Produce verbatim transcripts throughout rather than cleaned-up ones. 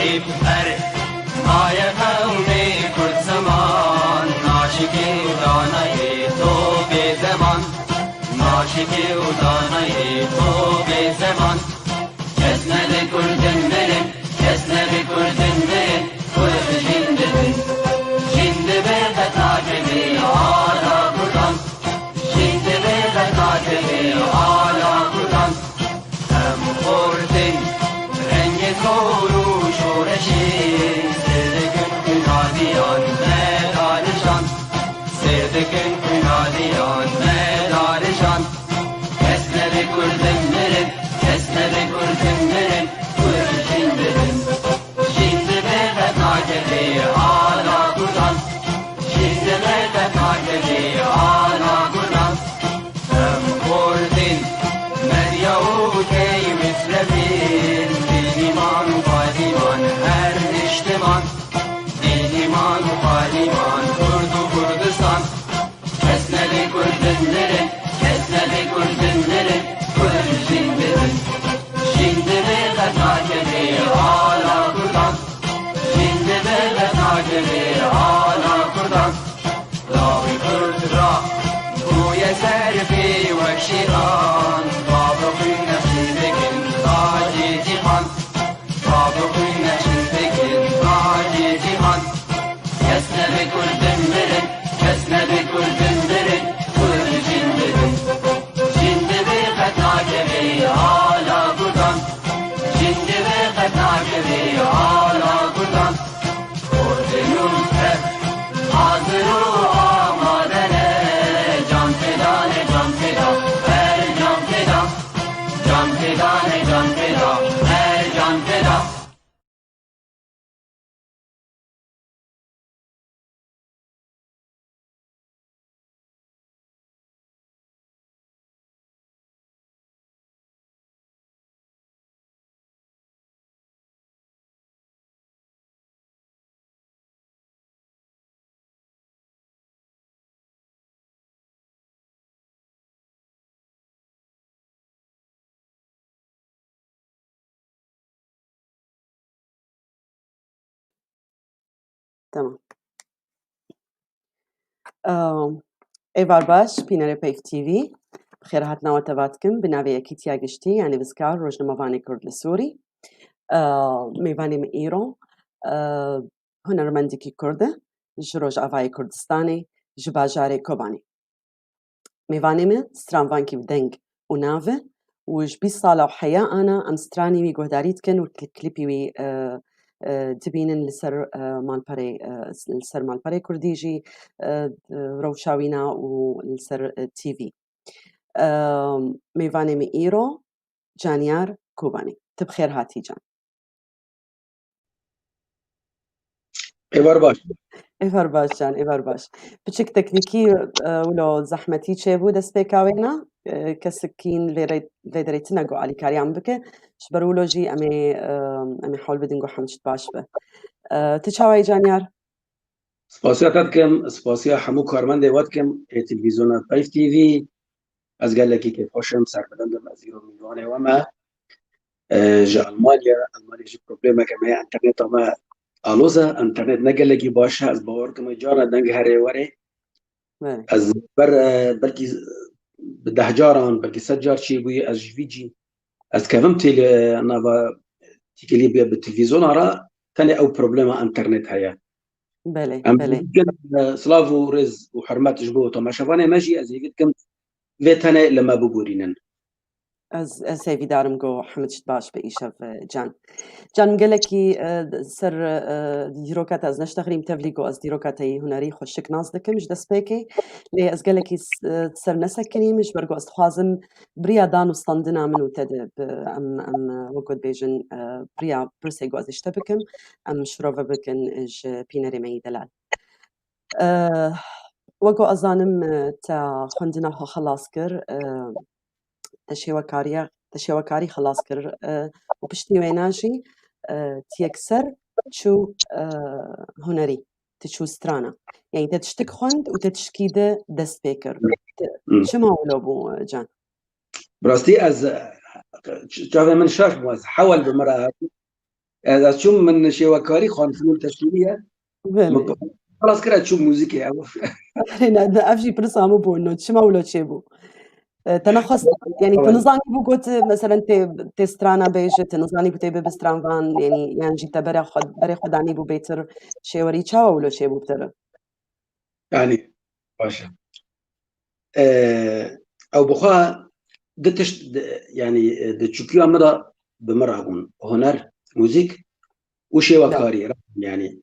Her maye qewmê Kurd ziman, naşikê û danayê to bê zeman, naşikê û danayê to bê zeman. Kes nebe Kurdin mirin, kes nebe Kurdin mirin, Kurd jin dibin. Jin dibe qet nakeve ala Kurdan, jin dibe qet nakeve ala Kurdan. Em xortin rengê zor û şoreşê, sêr dikin kunadiyan me darijan, sêr dikin kunadiyan me darijan. Kes nebe Kurdin mirin, kes nebe Kurdin mirin, Kurd jin dibin. Jin dibe qet nakeve ala Kurdan, jin dibe qet nakeve ala Kurdan. Em xortin medya û key mislefin, bînîman û payîman her niştiman, bînîman û payîman Kurd û Kurdistan. Kes nebe Kurdin mirin, kes nebe Kurdin mirin, Kurd jin dibin. Jin dibe qet nakeve ala Kurdan, jin dibe qet nakeve ala Kurdan. Lawê Kurd ra bûye ser pê wek şêran, bavê xwe nexşîn dikin tacê cîhan, bavê xwe nexşîn dikin tacê cîhan. Kes nebe Kurdin mirin, kes nebe Kurdin mirin, Kurd jin dibin. Jin dibe qet nakeve ala Kurdan, jin dibe qet nakeve ala Kurdan. Kurdin û Kurd hazir û amade ne, can feda ne, can feda, her can feda. Can feda ne, can feda, her can feda. Tamam. Ehm, êvar baş, bînerê Peyv T V. Bi xêr hatina we teva dikim. Bi navê Yekîtiya Giştî ya Nivîskar Rojnamevanê Kurd li Sûrî. Ehm, mêvanê min îro, ehm, hunermendekî Kurd e, ji Rojavayê Kurdistanê, ji bajarê Kobanê. Mêvanê me stranvankî bi deng û nav e û ji bîst sala û heya ana em stranî wî guhdarî dikin û kli-, klîpî wî, e, e, dibînin li ser, e, malperê, e, li ser malperê kurdî jî, e, e, rewşa wîna û li ser, e, T V. E, mêvanê me îro Caniyar Kobanî. Tu bi xêr hatî Can. Êvar baş. Êvar baş Can, êvar baş. Piçik teknîkî, e, wilo zehmetî çêbû destpêka wêna. E, kesik kîn vê re-, vê derê tine ku alîkariya min bike. Ji ber wilo jî em ê, e, em ê hewl bidin ku hemû tişt baş be. E, tu çawa yî Caniyar? Spasiya te dikim, spasiya hemû karmendê we dikim ê televîzyona Peyv T V. Ez gelekî kêfxweş im, serbilind im, ez îro mîvanê we me. E, ji Almanya, Almanya jî problemeke me ye, înterneta me aloz e, înternet ne gelekî baş e, ez bawer dikim wê cara deng herê werê. Belê. Ez ber, e, belkî bi deh caran, belkî sed car çêbûyî, ez ji vî cî, ez kevim têlê nava tîkilî bi, bi televîzyona re, tenê ew problema înternet heye. Belê, Em belê. Hêvî dikin, e, silav û rêz û hurmet ji bo temaşevanê me jî, ez hêvî dikim vê tenê li me biborînin. Ez, ez hêvîdar im ku hemû tişt baş be îşev, e, Can. Can, gelekî, e, ser, e, dîroka te ez neştexilîm tevlî ku ez dîroka te yî hunerî xweşik nas dikim ji destpêkê. Lê ez gelekî s-, e, ser nesekinîm ji ber ku ez dixwazim bi riya dan û standina min û te de bi, em, em, e, wek ku dibêjin, e, bi riya pirsê ku ez ji te bikim, em şirove bikin ji pînerê me yî delal. Eh, wek ku ez zanim, eh, te xwendina xwe xelas kir, eh, te şêwekariya, te şêwekarî xelas kir, eh, û piştî wêna jî, eh, tu yekser çû, eh, hunerî, tu çû strana. Yanî te tiştik xwend û te tişkî di dest pê kir. Te, Hmm. çima wilo bû, eh, Can? Bi rastî ez, eh, ç-, çavê min şaş bû, ez hewel bi min re hatî. Ez, ez çûm, min şêwekarî xwend, fînûn teşkîlî ye. Belê. Min xelas kir, ez çûm muzîkê. Ev Erê, ne, ne, ev jî pirsa min bû, no, çima wilo çêbû? E, te nexwest, yanî, tu nizanî bû got, meselen, tê, tê strana bêje, tu nizanî bû tê bibe stranvan, yanî, yan jî te berê xwe, berê xwe danî bû bêtir şêwerî, çawa wilo çêbû bi te re? Yanî, baş e. E, ew bi xwe di tişt, di, yanî, di çûkiya min de bi min re bûn. Huner, muzîk û şêwekarî, yanî.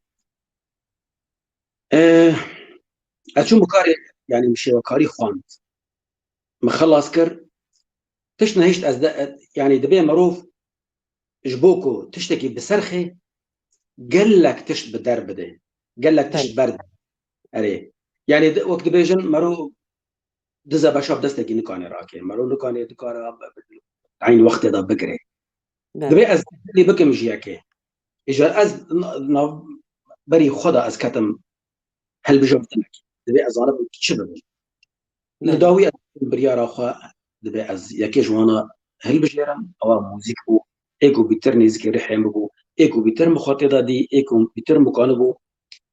E, ez çûm bi karê, yanî, min şêwekarî xwend. Min xelas kir. Tişt nehişt ez de, yanî, dibê merov ji bo ku tiştekî bi ser xê, gelek tişt bi der bide. Gelek tişt Belê. berde. Erê. Yanî, di, wek dibêjin, mero dize beşa bi destekî nikanê rake. Mero nikanê dikara eyn wextê de bigire. Belê. Dibê ez lê bikim ji yekê. Îcar ez na-, nav berî xwe de ez ketim hilbijartinek. Dibê ez zanibim çi bibim. Li Belê. dawî ez biryara xwe dibê ez yekê ji wana hilbijêrim, ewa muzîk bû. Ê ku bîtir nêzîkê rihê min bû, ê ku bîtir min xwe tê de dî, ê ku bîtir min kanibû,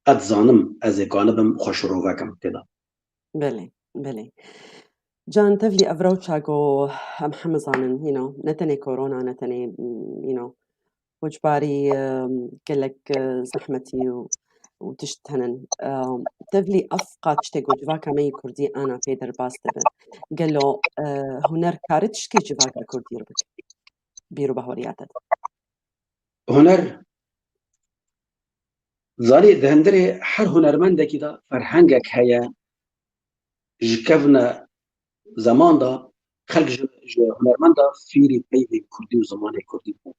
ez dizanim ez ê kanibim xwe şirove kim tê de. Belê, belê. Can, tevlî ev rewşa ku em heme zanin, you know, ne tenê korona, ne tenê, you know, koçbarî, em, gelek, e, zehmetî û, û tişt henin. Em, tevlî ev qat tiştê ku civaka me yî kurdî ana pê derbas dibe. Gelo, e, huner kare tişkî civaka kurdî re bike? Bîr û bahweriya te de. Huner, zanî, di hundirê her hunermendekî de ferhengek heye, ji kevne zeman de xelk ji, ji hunermenda fîrî peyvên kurdî û zimanê kurdî bû.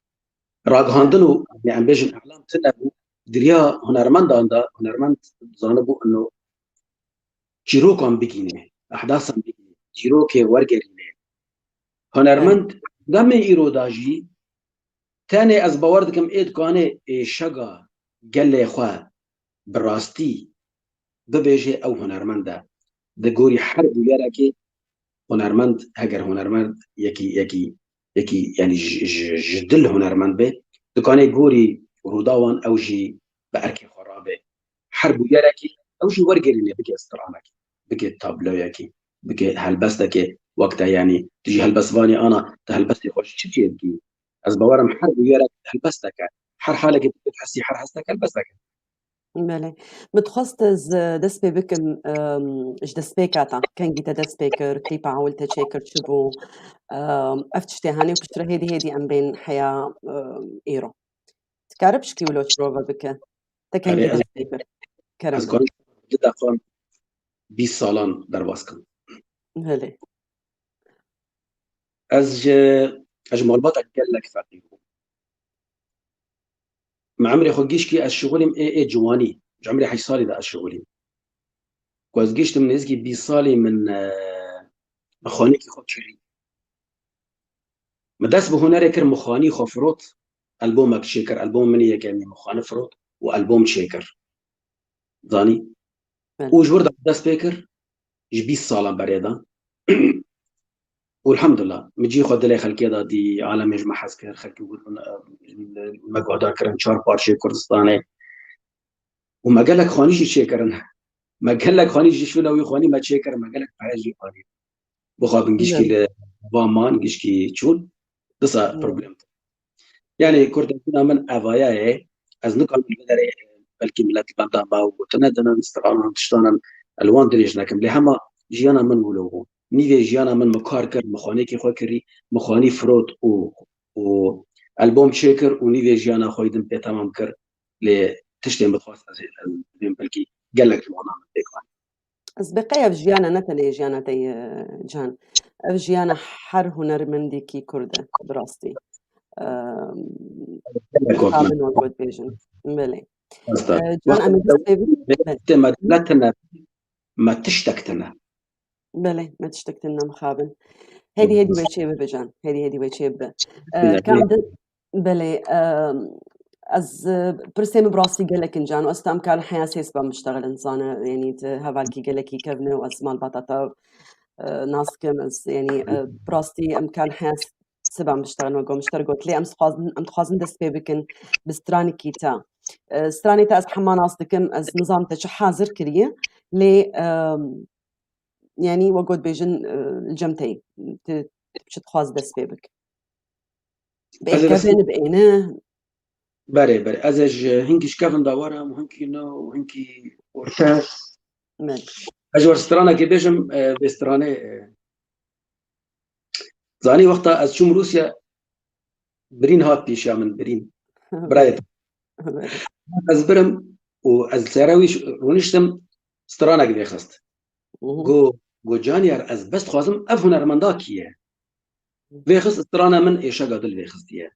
Ragihandin û, yanî, em bêjin, îlam tune bû, di riya hunermendan de, hunermend zanibû ino çîrokan bigîne, ehdasan bigîne, çîrokê wergerîne. Hunermend demê îro de jî tenê ez bawer dikim ê dikane êşega gelê xwe bi rastî bibêje ew hunermend e. Di gorî her bûyerekê hunermend, heger hunermend yekî, yekî, yekî, yanî ji, ji, ji dil hunermend be, dikane gorî rûdawan ew jî bi erkê xwe rabe. Her bûyerekî ew jî wergerîne, bike stranekî, bike tabloyekî, bike helbestekê wek te, yanî tu jî helbestvanî ana, tu helbestê xwe ji çi çêdikî? Ez bawerim her bûyerek helbestek e. Her halekê tu dihesî, her hestek helbestek e. Belê. Min dixwest ez dest pê bikim, em, ji destpêka te. Kengî te dest pê kir, klîpa ewil te çêkir çi bû? Em, ev tiştê hene û piştre hêdî hêdî em bên heya, em, îro. Dikare pişkî wilo şirove bike? Te Erê, kengî ez, dest pê kir? Kerem. Ez karim di deqan bîst salan derbas kim. Belê. Ez ji, ez ji malbata gelek feqîr bûm. Min emrê xwe gişkî ez şixulîm ê, ê ciwanî. Ji emrê heşt salî de ez şixulîm. Ku ez giştim nêzîkî bîst salî min, e, min xanîkî xwe kirî. Min dest bi hunerê kir, min xanî xwe firot, elbomek çêkir, elbom min ê yekemî min xanî firot û elbom çêkir. Zanî? Belê. Û ji wir de dest pê kir, ji bîst salan berê de. Û elhamdulillah, min cî xwe dilê xelkê de dî, alemê ji me hez kir, xelkê got, min, e, me guhdar kirin çar parçeyê Kurdistanê. Û me gelek xanî jî çêkirin. Me gelek xanî ji şûna wî xanî me çêkirin, me gelek pere jî xanî. Bixwabin gişkî Belê. li van man, gişkî çûn. Disa Belê. problem. Yanî, kurdebûna min evaya ye. Ez nikarim li derê, belkî milet li benda me û gotine dinin, stranan, tiştanan, li wan dirêj nekim. Lê hema jiyana min wilo bû. Nîvê jiyana min min kar kir, min xanîkî xwe kirî, min xanî firot û, û elbom çêkir û nîvê jiyana xwe yî din pê temam kir. Lê tiştê min dixwest ez ê, ez bibêm belkî gelek ji wana min pêk anî. Ez bi qey ev jiyana ne tenê jiyana te ye, Can. Ev jiyana her hunermendekî Kurd e, bi rastî. Em, Gelek mixabin wek we dibêjin. Belê. Rast e. E, Can, em ê dest pê bikin. Belê. Te me dewlet tine, me tiştek tine. Belê, me tiştek tine mixabin. Hêdî hêdî wê çê bibe Can. Hêdî hêdî wê çê bibe. E, Belê. Kam di, belê, e, ez, e, pirsê min bi rastî gelek in Can. Ez tam kar heya sês bam biştexilin zane, yanî di hevalkî gelekî kevne û ez malbata te, e, nas dikim. Ez, yanî, e, bi rastî em kar heya s-, Sibe em bişterin wek got, em ji te re got, lê em dixwazin, em dixwazin dest pê bikin bi stranekî te. E, stranê te ez hema nas dikim, ez nizam te çi hazir kiriye, lê, e, yanî wek got bêjin, e, li cem te yî. Tu, tu çi dixwaz dest pê bik? Bi Ez ê dest êkevin, bi êne? Berê, berê. Ez ê ji hinkî ji kevin de werim, hinkî nû, hinkî orte. Belê. Ez ji we stranekê bêjim, e, vê stranê, e, zanî wexta ez çûm Rûsya, birîn hat pêşiya min, birîn. Birayê te. Belê. Ez birim û ez li sere wî rûniştim, stranek vêxist. Mhm. Got, got, Caniyar, ez bes dixwazim, ev hunermenda kî ye? Vêxist strana min, Êşega Dil vêxistiye.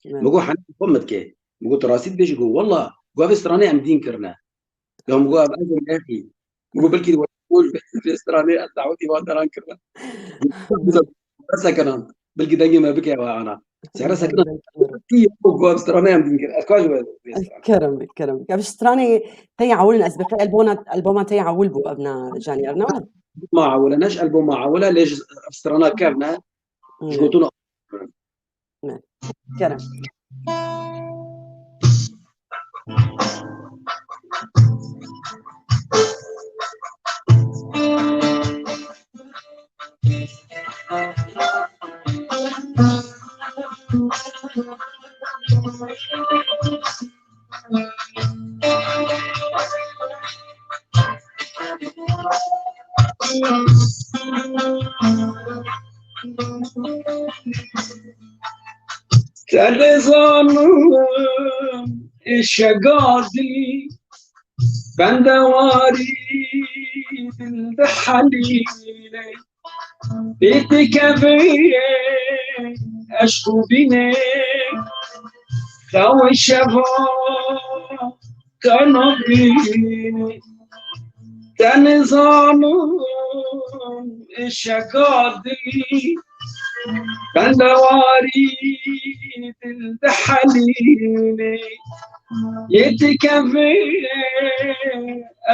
Evet. Min got, Henî xwe min dike. Min got, rastî dibêjî? Got, wella, got, vê stranê em dîn kirine. Ya min got, ev ez ê nexî. Min got, belkî di we bol vê stranê ez dawetî wan deran kirine. Rese kirin. Belkî dengê me bike we ana. Sere sekinan. Belkî. Got, ev stranê em dîn kirine. Ez ka ji we vê stranê. Kerem, kerem. Ya bi stranê te yê ewil in, ez bixê alboma, alboma te yê ewil bû, ev na Caniyar, ne? Ma ewil e, ne ji alboma ewil e, lê ji strana kevn e. Ji Evet. gotûna. Evet. Kerem. Te nizanim Êşega Dil, bendewarî dil dihelîne. Pê dikeve eşq û bîne, xew û şeva te nabîne. Te nizanim Êşega Dil, bendewarî dil dihelîne. Yê dikeve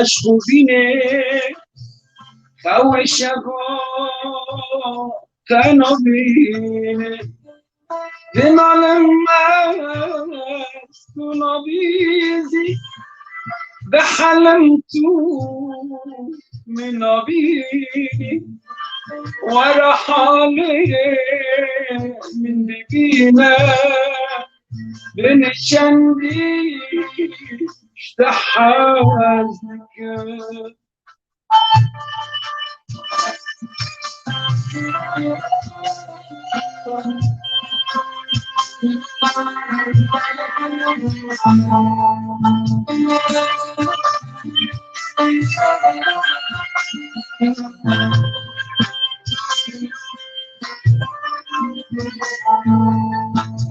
eşq û bîne, xew û şeva te nabîne. Vê nalê me tu nabîzî, vê helê tu min nabînî. Were halê min bibîne, bin çendî ji te hez dikim.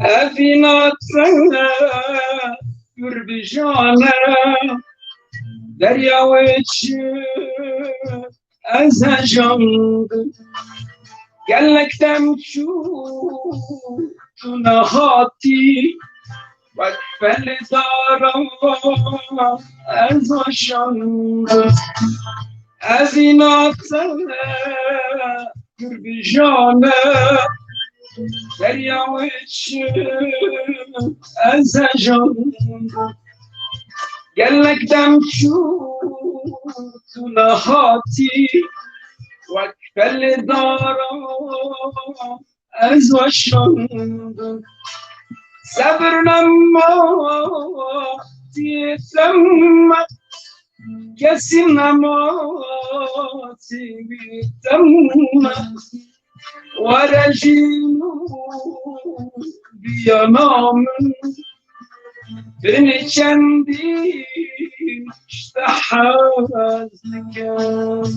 Evîna te Gurbijan e, derya wê çi ez hejandim. Gelek dem çû tu nehatî, wek felê dara ez weşandim. Evîna te Gurbijan e, derya wê çi ez hejandim. Gelek dem çû tu nehatî, wek felê dara ez weşandim. Sebir nema, tî tema, kesî nema, tî tema. Were jî nû biyana min, bin çendî ji te hez dikim.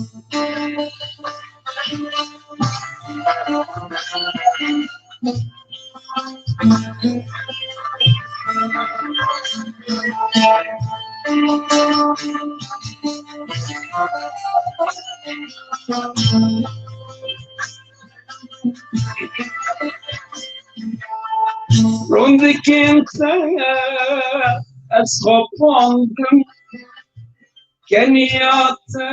Rindikên te ez xapandim, keniya te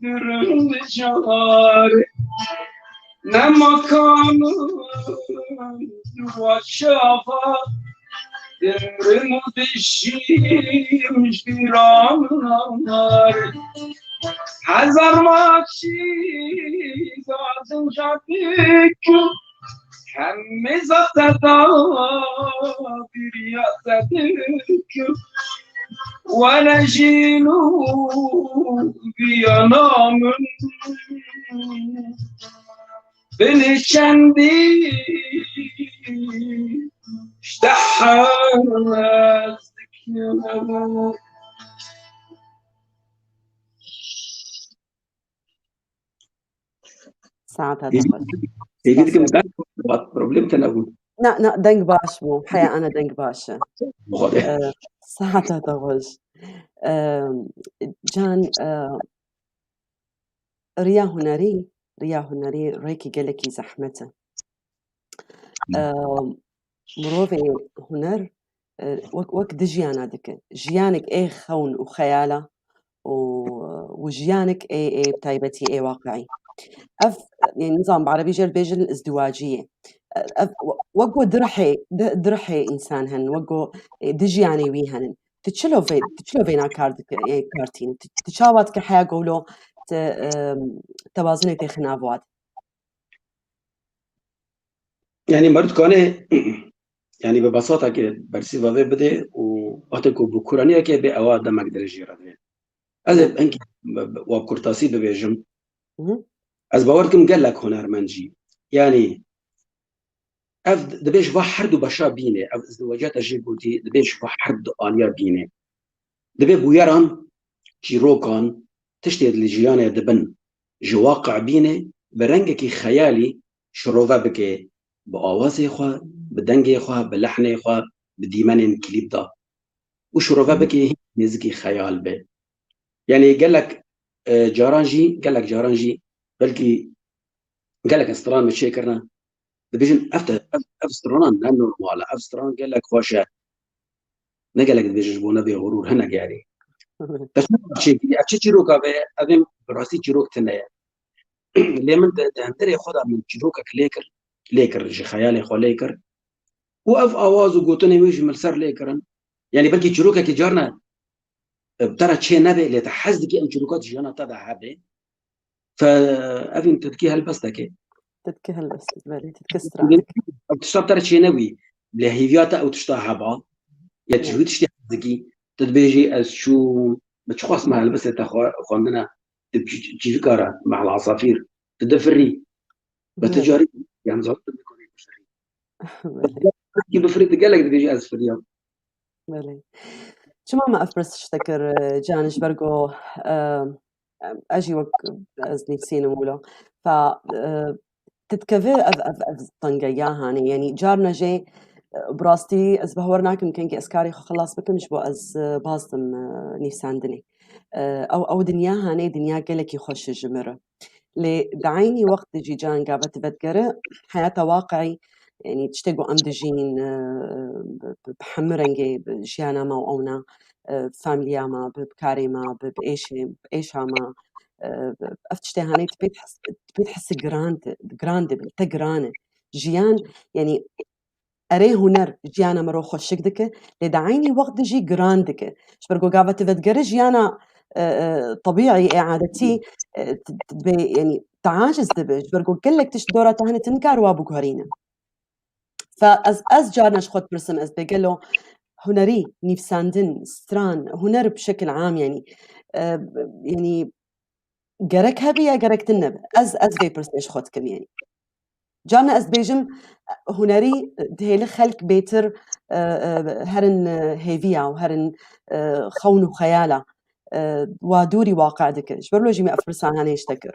dirim dijarê. Ne makamım var çava, emrim dişim jiranar. Hezar maçî zaten jadik, hemê zaten da bir yazadık. Wene jîn û viyana min bin çendî işte hez dikim. Saeta te xweş. Hêdî dikim ben problem tene bû. Na, na, deng baş bû. Heya ana deng baş e. Xwedê. Ee, saeta te xweş. Ee, Can, e, riya hunerî, riya hunerî rêkî gelekî zehmet e. Ee, mirovê huner, e, wek, wek di jiyana dike. Jiyanek ê xewn û xeyala û, û jiyanek ê, ê bi taybetî ê waqiî. Ev, yani, nizam bi erebî jê dibêjin izdiwacî ye. Ev, we-, wek ku dirhê, di-, dirhê însan henin, wek ku, e, di jiyanê wî henin. Tu çilo vê, tu çilo vêna kar dike, e, kar tîne? Tu, tu çawa dike heya gowlo tu, em, tewazinê têxe nav wan? Yani, meriv dikane, yani, bi besateke bersîva vê bide û wextê ku bi kuraniyeke bê ewa demek dirêj jê re divê. Ez ê hinkî bi, bi, wa kurtasî bibêjim. Hı hı. Ez bawer dikim gelek hunermend jî. Yani, ev dibê ji va her du beşa bîne, ev izdîwaciyata jê gotî, dibê ji va her du aliya bîne. Dibê bûyeran, çîrokan, tiştê li jiyanê dibin, ji waqi bîne, bi rengekî xeyalî şirove bike, bi awazê xwe, bi dengê xwe, bi lehnê xwe, bi dîmenên klîp de. Û şirove bike hîn nêzikî xeyal be. Yani gelek, e, caran jî, gelek caran jî belkî gelek stran me çêkirine. Dibêjin, ev te, ev, ev stranan ne normal e, ev stran gelek xweş e. Ne gelek dibêjin ji bo nebê xurûr, hinek yani. Te çi çêkirî? Ev çi çîroka be? Ev ê bi rastî çîrok tune ye. Lê min di, di hundirê xwe de min çîrokek lê kir, lê kir, ji xeyalê xwe lê kir. Û ev awaz û gotinên wê jî min li ser lê kirin. Yani belkî çîrokekî carna, e, bi te re çê nebe, lê te hez dikî ew çîroka di jiyana te de hebe. Fe, evîn tu dikî helbestekê. Tu dikî helbestek, belê, tu dikî stran. Ew tişta bi te re çênebûyî. Lê hêviya te ew tişta heba. Ya tu ji wî tiştî hez dikî. Tu dibêjî, ez çûm, min çi xwest me helbestê te xwe-, xwendine, tu çî-, çîvika re, mehel asafîr. Tu difirî. Bi tu carî, yan zor tu dikorî bifirî. Belê. Kî bifirî, tu gelek dibêjî, ez firiyam. Belê. Çima me ev pirs ji te kir, e, Can, ji ber ku, e, ez jî wek ez nivîsînim wilo. Fa, e, tu dikevî ev, ev, ev tengeya hanê. Yanî carna jê, e, bi rastî ez bawer nakim kengî ez karê xwe xilas bikim ji bo ez, e, baz dim, e, nivîsandinê. E, ew, ew dinya hanê dinya gelekî xweş e ji min re. Lê di eynî wext de jî Can gava tu vedigere heyata waqiî, yanî tiştê ku em dijîn, e, bi, bi, bi hemû rengê, bi jiyana me û ewna, e, familiya me, bi, bi karê me, bi, bi êşê, bi êşa me, e, bi, ev tiştê hanê tu pê dihis-, tu pê dihisi giran di-, giran dibî, te giran e. Jiyan, yanî erê huner jiyana me re xweşik dike, lê di eynî wext de jî giran dike. Ji ber ku gava tu vedigere jiyana, e, e, tebîî ê adetî, e, tu, tu dibê, yanî tu aciz dibe. Ji ber ku gelek tişt dora te hene tu nikare wa biguherîne. Fe ez, ez carna ji xwe dipirsim, ez dibê gelo hunerî, nivîsandin, stran, huner bi şekil am, yanî, e, yanî gerek hebe ya gerek tune be? Ez, ez vê pirsê ji xwe dikim, yanî. Carna ez dibêjim, hunerî dihêli xelk bêtir, e, e, herin, e, hêviya û herin, e, xewn û xeyala, e, wa dûrî waqe dike. Ji ber wilo jî me ev pirsa hanê ji te kir.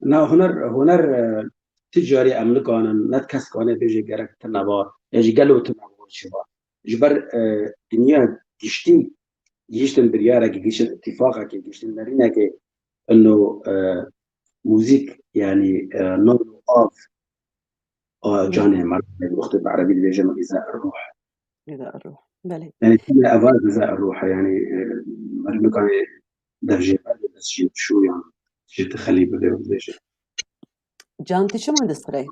Na, huner, huner, e, ti carî em nikanin, ne kes dikane bêje gerek tune ba, ya jî gelo tune ba çi ba. Ji ber, e, dinya giştî, gihiştin biryarekê, gihiştin îtîfaqekê, gihiştin nerînekê, ino, e, muzîk, yanî, e, nar û av a canê merdimê, wextê bi erebî dibêjin xiza ruh. Xiza ruh. Belê. Yanî, tune eva xiza ruh e, yanî, e, meriv nikane dev jê berde, dest jê bişû yan jê tixelî bibe û dibêje. Can, tu çima distixirê?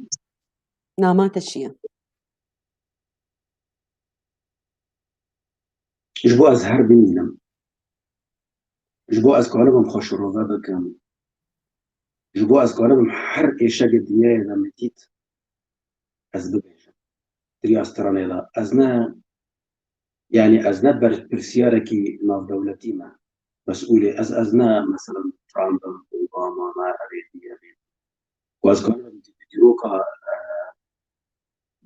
Nama te çi ye? Ji bo ez her bimînim. Ji bo ez kanibim xwe şirove bikim. Ji bo ez kanibim her êşegê dinyayê de min dît, ez bibêjim. Di riya stranê de. Ez ne, yanî ez ne berpirsiyarekî navdewletî me. Mesûlê ez, ez ne, meselen, Trump im, Obama me, evê dî, evê dî. Ku ez kanibim di dîroka, e,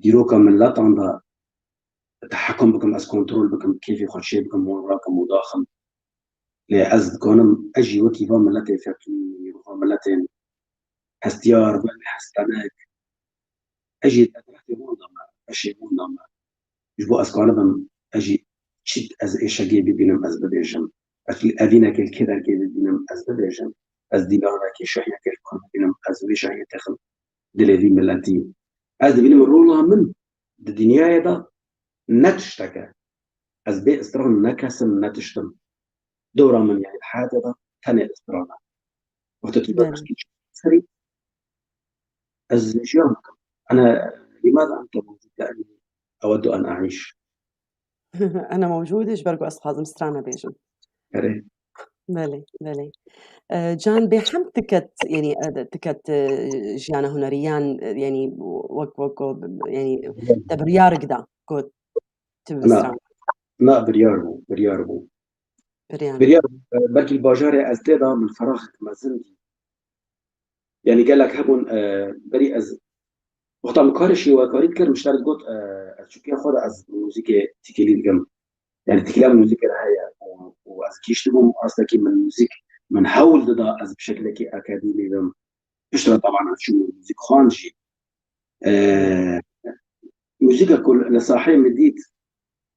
dîroka miletan de tehekum bikim, ez kontrol bikim, kêfê xwe çê bikim, wan rakim û daxim. Lê ez dikanim, ez jî wekî van miletê feqîr, van miletên hestiyar, van hestenek, ez jî etrefê wan de me, beşê wan de me. Ji bo ez kanibim, ez jî çi ez êşegê bibînim, ez bibêjim. Ez evînekê li kê derkê bibînim, ez bibêjim. Ez dîlanekê, şahiyekê li ku bibînim, ez wê şahiyê têxim dilê vî miletî. Ez dibînim rola min di dinyayê de ne tiştek e. Ez bê stran ne kes im, ne tişt im. Dora min, yanî di heyatê de tenê stran e. Wextê tu Belê. Serî, ez jiyan dikim. Ana, لماذا أنت موجود؟ لأني أود أن أعيش. Ana mewcûd e, ji ber ku ez dixwazim strana bêjim. Erê. Belê, belê. E, Can, bêhemd tiket, yanî, e, tiket, e, jiyana hunerî yan, e, yanî, wek, wek, yanî, te biryar gida ku tu bi Na, stran na, biryar bû, biryar bû. Biryar. Biryar, e, belkî li bajarê ez tê de min feraxek mezin dî. Yanî gelek hebûn, e, berî ez wexta min karê şêwekarî dikir, min ji te re digot, e, ez çûkê xwe de ez muzîkê tîkilî dikim. Yanî tîkiliya min muzîkê re heye û, û ez gihîştibûm astekî min muzîk, min hewl dida ez bi şekilekî akademî bim. Piştre taban ez çûm muzîk xwend jî. E, muzîka ku li saheyê min dît,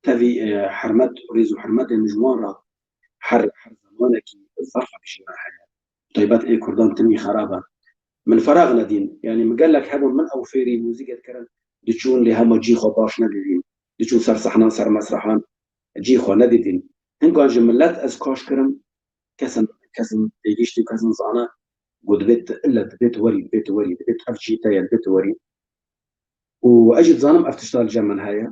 tevî, e, hurmet, rêz û hurmetê min ji wan re her, her zemanekî zerfek ji me heye. Taybet ê Kurdan timî xerab e. Min ferax nedîn. Yanî min gelek hebûn, min ew fêrî muzîkê dikirin, diçûn lê hema cî xwe baş nedidîn. Diçûn ser sehnan, ser mesrehan cî xwe nedidîn. Hinkan ji milet ez kaş kirim, kesin, kesin têgihişt û kesin zana, got, dibêt, ille dibêt werî, dibêt werî, dibêt ev cî te ye, dibêt werî. Û ez jî dizanim ev tişta li cem min heye.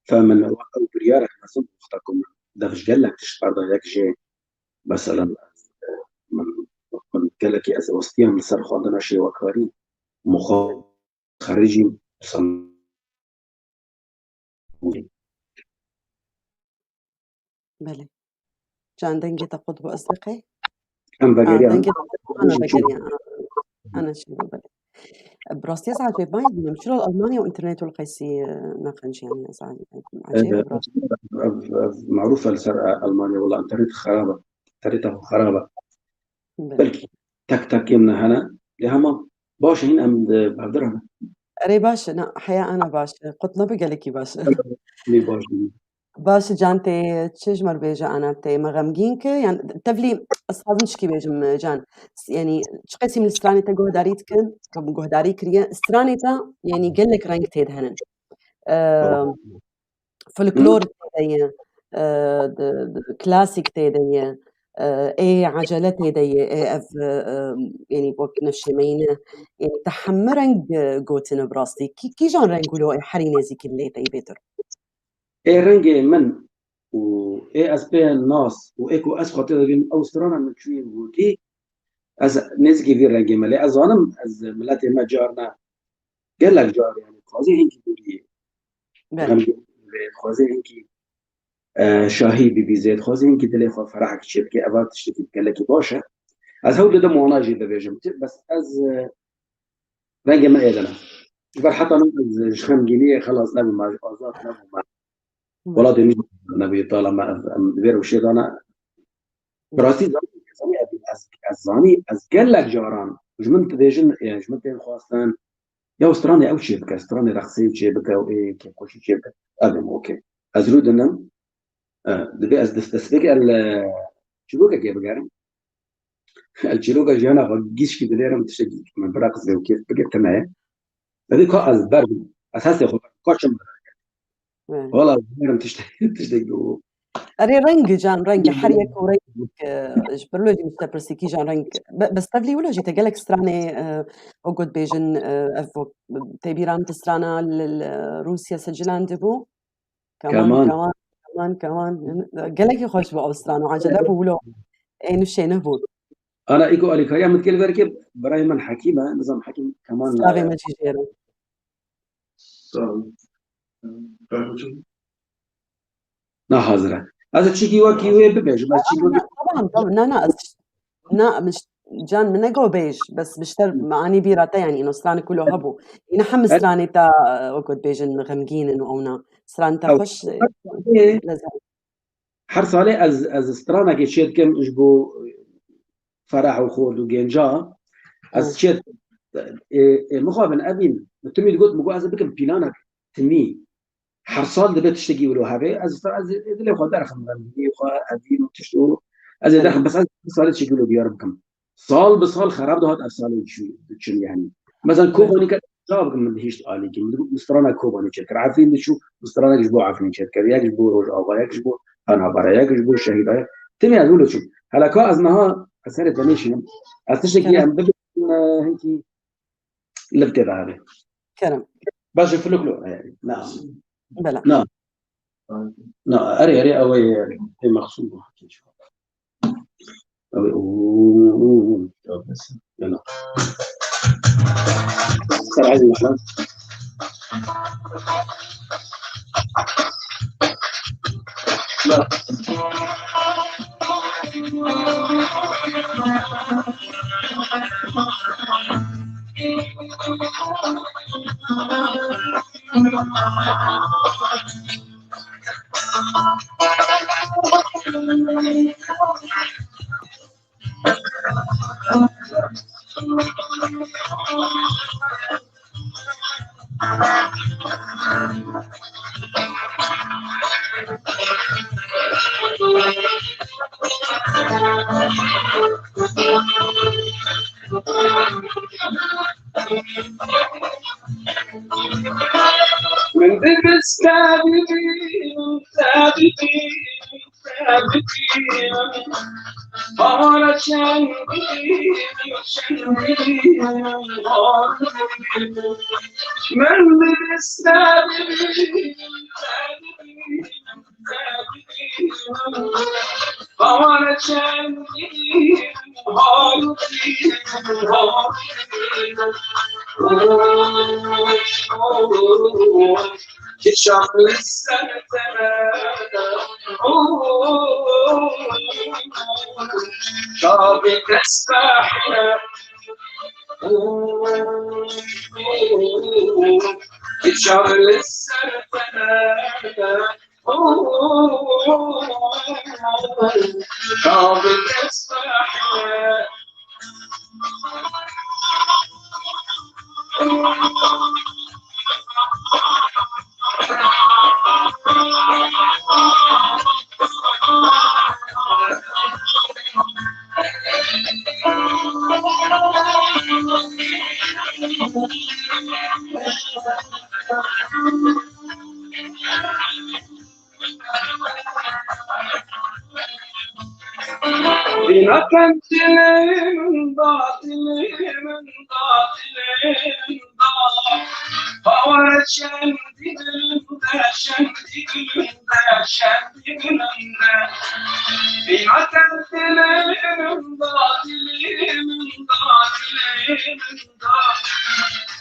Fe min ew biryarek mezin bû wexta ku min dev ji gelek tişt berda yek jê, meselen, min, min gelekî ez westiyam li ser xwendina şêwekarî, min xwe xerijîm, Belê. Can, dengê te qut bû, ez diqey? Em Ha, vegeriyan. Dengê te ana vegeriya. Ana şey bu, belê. Bi rastî ez ecêb bînim. Çilo Almanya û internet û li qeysî, e, neqenc, yanî ez ecêb, ecêb bi rastî. Ev, ev marûf e li ser, e, Almanya, wela internet xerab e. Internet xerab e. Belê. Belkî tek tek êm ne hene. Lê hema baş e, hîn em di hevdir hene. Erê baş e, na, heya ana baş e. Qut nebe gelekî baş e. Lê baş e. Baş e, Can, tê çi ji me re bêje ana, tê me xemgîn ki? Yan tevlî ez dixwazim çikî bêjim, Can. Yanî çi qesî min li stranê te guhdarî dikin, ku min guhdarî kiriye. Stranê te, yanî gelek reng tê de henin. Eee, folklor tê de ye, e, di, di, klasîk tê de ye, e, ê ecele tê de ye, ê ev, e, e, yanî wek newşemeyîne, yanî te hemû reng, e, gotine bi rastî. Kî, kîjan reng wilo ê herî nêzîkî lê te yî bêtir? Ê rengê min û ê ez pê nas û ê ku ez xwe tê de bînim, ew strana min çûyî gotî, ez nêzîkî vî rengê me. Lê ez zanim, ez miletê me carna gelek car, yanî, dixwazî hinkî dûrî Belê. Xemgîn bibê, dixwazî hinkî, e, şahî bibî zê, dixwazî hinkî dilê xwe ferahek çê bike, eva tiştekî gelekî baş e. Ez hewl didim wana jî bibêjim. Ti-, bes ez, e, rengê min ê de ne. Ji ber heta niha ez ji xemgîniyê xelas nebûme, ez azad nebûme. Belê. Welatê min nebûye tala me, em, em di vê rewşê de ne. Bi rastî zanî, zanî, ez, ez zanî, ez gelek caran, ji min dibêjin, e, ji min tên xwestin, ya stranê ew çê bike, stranê reqsê çê bike û ê kêfxweşî çê bike. Ev ê okey. Ez rû dinim, e, dibê ez dest, destpêkê el, e, çîrokekê bigerim. El çîroka jiyana xwe gişkî dinêrim, tiştekî min bireqsê û kêf bike, tune ye. Dibê ka ez ber bim. Ez hestê xwe ka çim Belê. Wala, bilmiyorum, tiştek, tiştek bu. Erê, rengî, Can, rengî. Her yek û rengî Ji ber wilo jî min ji te pirsî kîjan reng. Be-, bes tevlî wilo jî te gelek stranê, e, o got bêjin, e, ev o, tê bîra min tu strana li, li Rûsya sicilandibû. Keman, Keman. Keman, keman, keman. Gelekî xweş bû ew stran û acele bû wilo. Ê nuşê nebû. Ana îko alîkariya min dikê li ver ke birayê min Hekîm e, nizam Hekîm keman. Slavê me jî jê re. Sağ ol. Na hazir e. Ez çikî wekî wê bibêjim. Ez çikî wekî. Tamam, tamam. Na, na, ez, na, min ş-, can min nego bêj. Bes bişter me anî bîra te, yanî îno stranê kulo hebû. Îne hem stranê te, e, wekû dibêjin xemgîn in û ewna. Stranê te xweş, e, lezet. Her salê ez, ez stranekê çê dikim ji bo ferah û xort û gênca. Ez çê dikim. Ê, ê, mixabin evîn. Min timî digot, min got ez ê bikim planek timî. Her sal dibe tiştekî wilo hebe. Ez, ez, ez dilê xwe derxim, xemgînî xwe, evîn û tişt û ez ê derxim. Bes ez her salê tiştekî wilo diyar bikim. Sal bi sal xerab dihat, ev salê çû, diçin yanî. Mesela Kobanî ke çawa bikim, min dihişt alîkî. Min digot, min strana Kobanî çêkir. Efrîn diçû, min stranek ji bo Efrîn çêkir. Yek ji bo Rojava, yek ji bo Penabara, yek ji bo Şehîda, yek. Timî ez wilo çûm. Hela ka ez niha ez serê te nêşînim. Ez tiştekî em bibin, e, hinkî li tê de hebe. Kerem. Baş e, folklor e, yanî. Na. Bela. Na. Na, erê, erê, ew ê, ê mexsûs bû. Ew ê, ooo, yala. Ser eynî mehla. Min dibis te bibînim, te bibînim, te bibînim. Bahara çend bibînim, çend bibînim, bahar bibînim. Min dibis te bibînim, te bibînim. Bahar çend, bahar, bahar. Kişan li ser te, çavê tesbehî. Kişan li ser te. Vîna kem dilê min da, dilê min da, dilê min da. Hawara çend dilim de, çend dilim de, çend dilim de. Vîna kem dilê min da, dilê min da, dilê min da.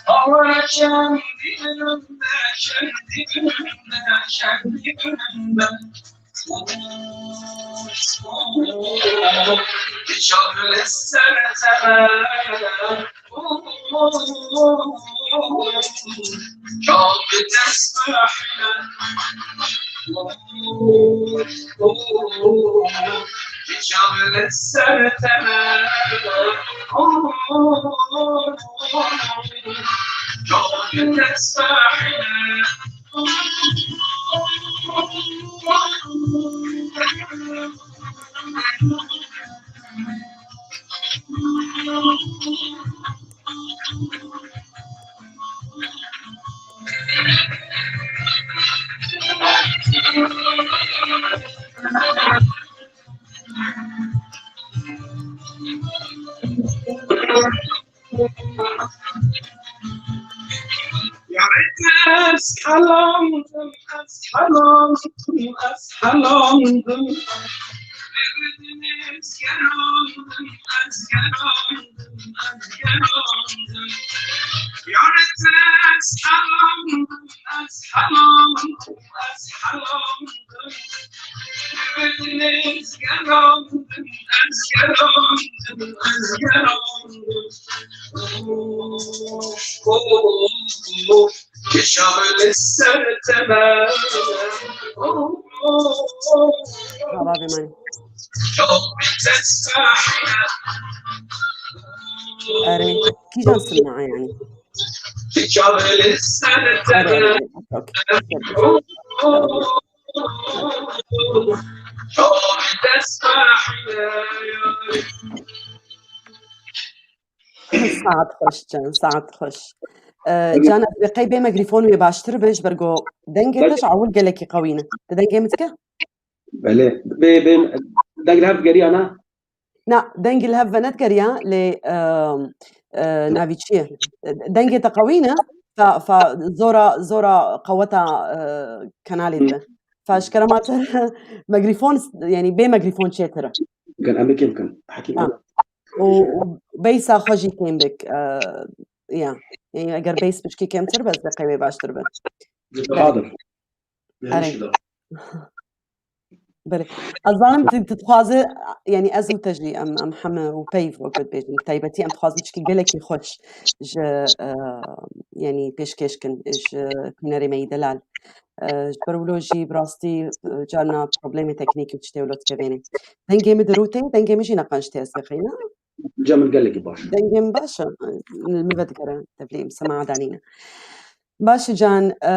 Hawara çend dilim de, çend dilim de, çend dilim de. Çavê ser te. Çavê tesbihî. Çavê ser te. Çavê tesbihî. Helandim, ez helandim. Bibidiniz gerandim, ez gerandim, ez gerandim. Yar et, ez helandim, ez helandim, ez helandim. Bibidiniz gerandim, ez gerandim, ez gerandim. Oh, oh, oh, oh. Kişa li ser teber. Baba bê manî. Erê, kîjan sima yanî? Kişa li ser teber. Erê, erê, erê. Okey. Saet xweş can, saet xweş. Ee, Can, ez bê qey bê megrîfon wê baştir be, ji ber ku dengê te ji ewil gelekî qewî ne. Tu dengê min dike? Belê. Bê, bê, deng li hev digeriya ne? Na, dengê li hev ve nedigeriya, lê, e, e, navî çi ye? Dengê te qewî ne? Fa, fa, zora, zora qeweta, e, kanalê te. Fa ji kerema te megrîfon, yanî bê megrîfon çêtir e. Mümkün, em ê kêm bikin. Hekîm. Ha. Û, û beysa xwe jî kêm bik, e, ya. Yanî eger beys pişkî kêmtir be, ez bê qey wê baştir be. Hadir. Erê. Belê. Ez zanim tu, tu dixwaze, yanî ez û te jî em, em heme û peyv wek dibêjin. Taybetî em dixwazin çikî gelekî xweş ji, e, yanî pêşkêş kin, ji bînerê me yî delal. E, ji ber wilo jî bi rastî, e, carna problemê teknîkî û tiştê wilo dikevêne. Dengê min dirûtê, dengê min jî neqenc tê ez bê qey ne? Cem gelekî baş. Dengê min baş e. Li min vedigere tevlî em sema danîne. Baş e Can, e,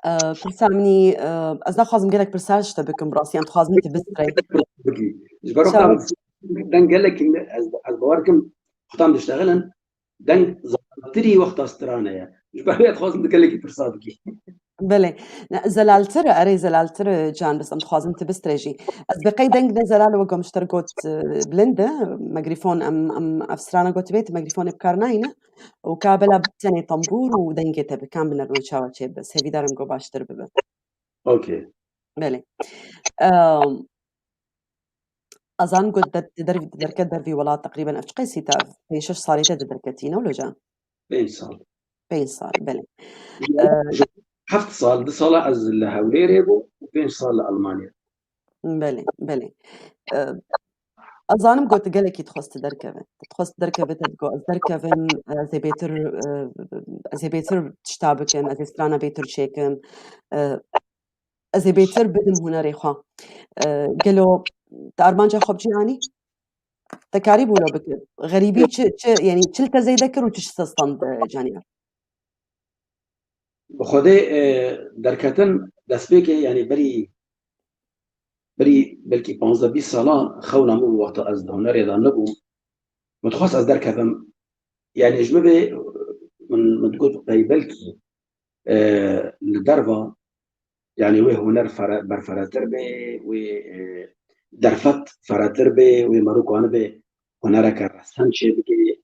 e, pirsa min î, e, ez naxwazim gelek pirsa ji te bikim, bi rastî em dixwazin tu bistrey. Bikî. Ji ber Çawa? Wexta deng gelekî min, ez, ez bawer dikim, wexta em diştexilin, deng zelaltirî wexta strane ye. Ji ber wê dixwazim tu gelekî pirsa bikî. Belê. Ne, zelaltir e, erê zelaltir e, Can, bes em dixwazin tu bistrê jî. Ez bi qey deng ne zelal e, wek min ji te re got, e, bilind e, megrîfon em, em ev strana gotibê, tu megrîfonê bi kar nayîne. Û ka bela tenê tembûr û dengê te bi kam binerno çawa çê bi. Hêvîdar im ku baştir bibe. Okey. Belê. Em, Ez zanim ku de-, di dervî, di derket dervî welat teqrîben ev çiqasî te, pênc şeş salî te di derketî ne wilo Can? Pênc sal. Pênc sal, belê. Ji Ee, heft sal, du sala ez li Hewlêrê bûm û pênc sal li Almanya. Belê, belê. Ee, ez zanim ku tu gelekî dixwest tu derkeve. Tu dixwest derkeve, te digot, ez derkevim, ez ê bêtir, e, ez ê bêtir tişta bikim, ez ê strana bêtir çêkim. Ee, Ez ê bêtir bidim hunerê xwe. E, gelo te armanca xwe bi cî anî? Te karî bû wilo bikî? Xerîbî çi, çi, yanî çi li te zêde kir û çi ji te stand, e, Caniyar? Bi Xwedê, e, derketin destpêkê, yanî berî, berî belkî panzdeh bîst salan xewna min bû wexta ez di hunerê de nebûm. Min dixwest ez derkevim. Yanî ji min bê, min, min digot pey belkî, e, li derva, yanî wê huner fere-, berferetir bê, wê, e, derfet feretir bê, wê merû kanibe hunereke resen çêbike.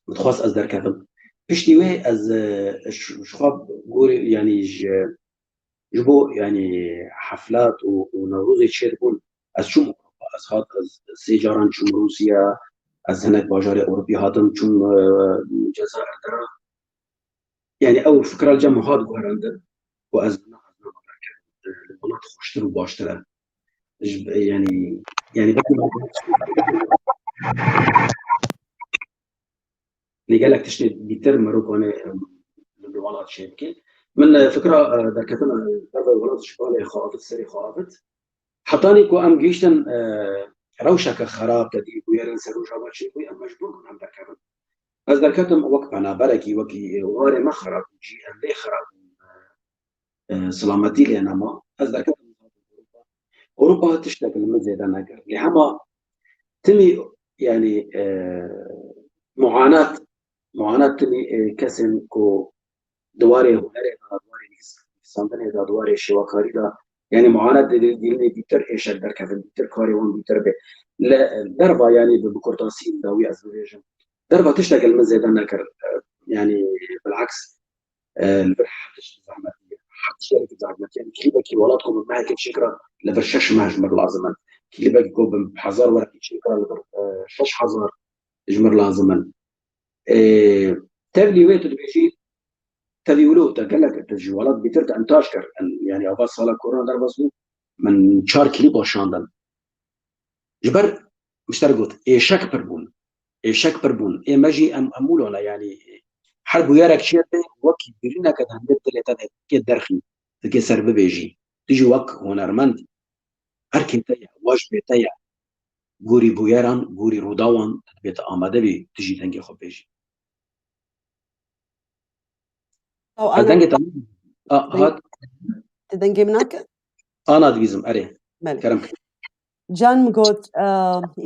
Min dixwest ez derkevim. Piştî wê ez, e, ji, ji xwe gorî, yanî ji, ji bo, yanî heflat û, û Newrozê çêdibûn, ez çûm Ewropa, ez hat, ez sê caran çûm Rûsya, ez hinek bajarê Ewropî hatim, çûm, e, Cezayir, Dera. Yanî ew fikra li cem min hat guherandin ku ez niha, ez niha derkevim, li welat xweştir û baştir e. Ji, yanî, yanî belkî lê gelek tiştê dîtir merokane, em, li welat çêdike. Min, e, fikra, e, derketina derveyî welat ji balê xwe avit, serê xwe avit. Hetanî ku em gihîştin, e, rewşeke xerab te dî bûyerên ser Rojava çêbûyî, em mecbûr bûn em derkevin. Ez derketim wek penaberekî, wekî warê me xerab bû, cî em lê xerab bûn, e, silametî lê nema. Ez derketim Ewropa. Ewropa tiştek li min zêde nekir. Lê hema timî, yanî, e, muanat, muanat timî, e, kesên ku di warê hunerê de, di warê nivîs-, nivîsandinê de, di warê şêwekarî de, yanî muanet dê dîlînê dîtir êşek derkevin, dîtir karê wan dîtir bê. Li derva, yanî bi, bi kurtasî dawî ez bibêjim. Derva tiştek li min zêde nekir. E, yanî bilaks, e, li vir her tişt zehmetî ye. gelekî zehmet. Yani klîbekî welat ku bi mehekê çêkira li vir şeş meh ji mir lazim in. Klîbekî ku bi hezar werekî çêkira li vir, e, şeş hezar ji mir lazim in. E, tevlî wê tu dibêjî, tevî wilo te gelek tu ji welat bîtir te intaj kir. En, yani ava sala korona derbas bû, min çar klîba şandin. Ji ber, min ji te re got, êşek pir bûn. Êşek pir bûn. Ê me jî em, em wilo ne, yani her bûyerek çêbe wekî birîneke di hindê dilê te de kê derxî, dikê ser bibêjî. Tu jî wek hunermend, erkê te ye, wajibê te ye. Gorî bûyeran, gorî rûdawan, tu dibê tu amade bî, tu jî dengê xwe bêjî. Ew Ez ana dengê te a, deng-, hat. Te dengê min nake? Ana dibîzim, erê. Belê. Kerem kir. Can min got, e,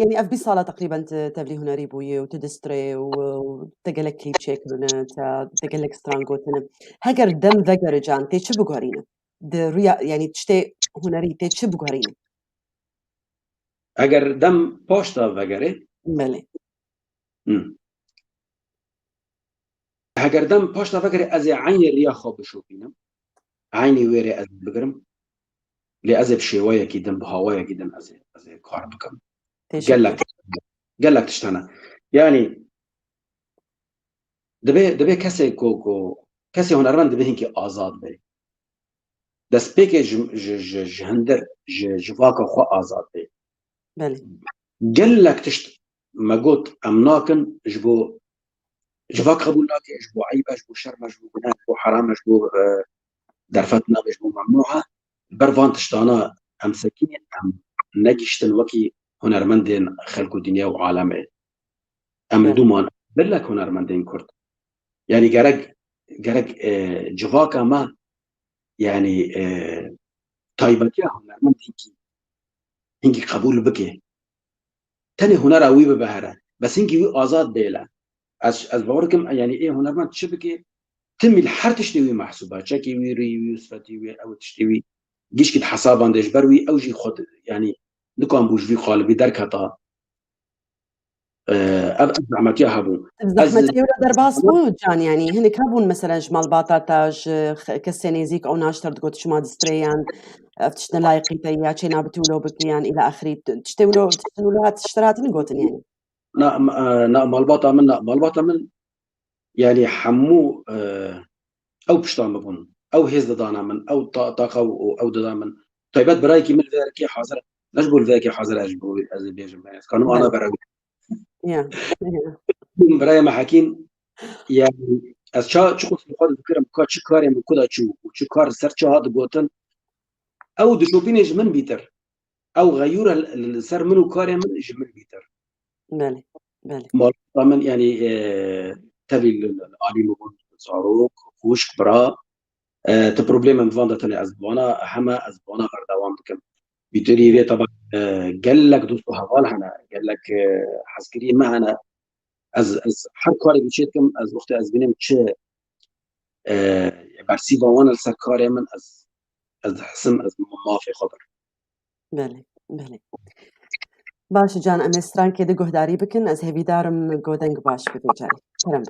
yani ev bîst sala teqrîben tu tevlî hunerî bûyî û tu distrê û, û te gelek klîp çêkirine, te, te gelek stran gotine. Heger dem vegere Can, tê çi biguherîne? Di rûya, yani tiştê hunerî tê çi biguherîne? Eger dem paş de vegere? Belê. Hmm. Heger dem paş de vegere ez ê eynê riya xwe bişopînim. Eynî wê rê ez bigirim. Lê ez ê bi şêweyekî din, bi hawayekî din ez ê, ez ê kar bikim. Teşekkür. Gelek, gelek tişt hene. Yani, Divê, divê kesê ku, ku, kesê hunermend divê hinkî azad be. Destpêkê ji, ji, ji, ji hundir, ji, ji vaka xwe azad be. Belê. Gelek tişt me got em nakin, ji bo, ji vak qebûl nake, ji bo eyb e, ji bo şerm e, ji bo guneh, ji bo heram e, ji bo, e, derfet nabe, ji bo memnû e. Ber van tiştana em sekînî, em negihiştin wekî hunermendên xelk û dinya û alemê. Em li dû man, gelek hunermendên Kurd. Yani gerek, gerek, e, civaka me, yani, e, taybetiya hunermend hinkî, hinkî qebûl bike. Tenê hunera wî bibe here. Bes hinkî wî azad bêle. Ez, ez bawer dikim, yani ê hunermend çi bike, timî li her tiştê wî mehsûb e. Çekê wî, rî wî, sifetî wî, ew tiştê wî. Gişkî di hesaban de ji ber wî ew jî xwe di, yani nikanbû ji vî qalibî derketa. Ev, ev zehmetiya hebû. Ev zehmetiya wilo derbas bû, Can, yanî hinek hebûn, mesela, ji malbata te, ji xe-, kesê nêzîk, ew naşter digot, şima distrêyan, ev tişt ne layiqî te ya, çê nabitî wilo bikî, yan îla axirî, tiştê wilo, tiştin wilo hat, tişter hatin gotin, yanî? Na, m-, e, na, malbata min, na, malbata min, yanî hemû, e, ew pişta min bûn. Ew hêz didana min, ew ta-, taqa û, û ew dida min. Taybet birayekî min li vê yekê hazir, ne ji bo li vê yekê hazir e, ji bo ez ê bêjim, ez kanim ana bera. Ya, ya. Birayê me Hekîm, yani, ez ça, çi qasî xwe dikirim, ka çi karê min ku da çû û çi kar ser çi hat gotin, ew dişopînê ji min bîtir. Ew xeyûr e li, li ser min û karê min ji min bîtir. Belê, belê. Malbata min, yani, e, tevî li, li, li alî min bûn, zarok, xwişk, bira. E, ti problemê min van de tune ez bi vana, heme ez bi vana berdewam dikim. Bîtirî vê teba, e, gelek dost û heval hene, gelek, e, hezkirî me hene. Ez, ez her karê ku çê dikim, ez wextê ez bînim çi, e, bersîva wan li ser karê min, ez, ez dihisim, ez mafê xwe bir. Belê, belê. Baş e Can, em ê strankê di guhdarî bikin, ez hêvîdar im ku deng baş bi vê carê. Kerem.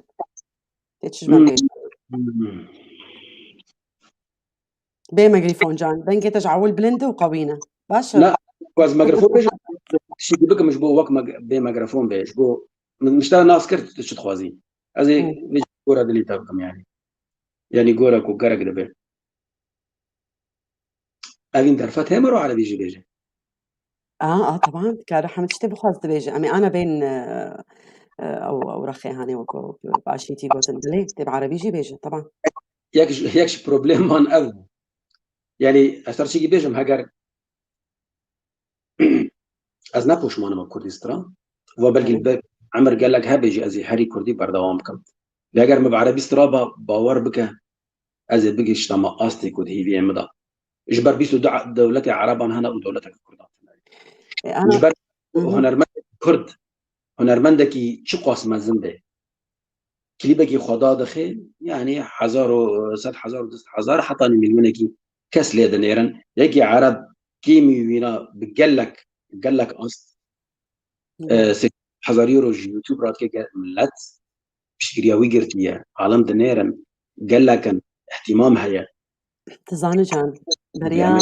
Tê çi ji me bêjî? Hmm. Bê mikrofon Can. Dengê te ji ewil bilind e û qewî ne. Baş e? Na, ku ez mikrofon bêjim, tiştekî bikim ji bo wek meg-, bê mikrofon bê. Ji bo min, min ji te nas kir, tu çi dixwazî? Ez ê vê gora dilî te bikim yani. Yani gora ku gerek dibe. Evîn derfet hê mero erebî jî bêje. A, a, teban, dikare hemî tiştê bixwaz dibêje. Em ê ana bên, e, e, ew, ew rexê hanê weko bi aşîtî gotin. Dilê, tê bi erebî jî bêje, teban. Yek ji, yek ji probleman ev bû. Yani, ez te çikî bêjim, heger ez ne poşman im bi kurdî stran, va belkî be emir gelek hebe jî ez ê herî kurdî berdewam bikim. Lê eger min bi erebî stran ba, bawer bike, ez ê bigihiştama astê ku di hîviyê min de. Ji ber bîst û du dewletê Ereban hene û dewleteke Kurdan tune. E, ana Ji ber Hı hı. hunermendekî Kurd, hunermendekî çiqas mezin be. Klîbekî xwe dadixe, yani hezar û sed, hezar û du sed, hezar, hetanî milyonekî kes lê dinêrin. Yekî Ereb kêmî wîna bi gelek, gelek ast. Hı hı. E, sê hezar euro ji YouTube radike ge-, millet piştgiriya wî girtiye. Alem dinêrin, gelek in, îhtîmam heye. Tu zanî Can, beriya,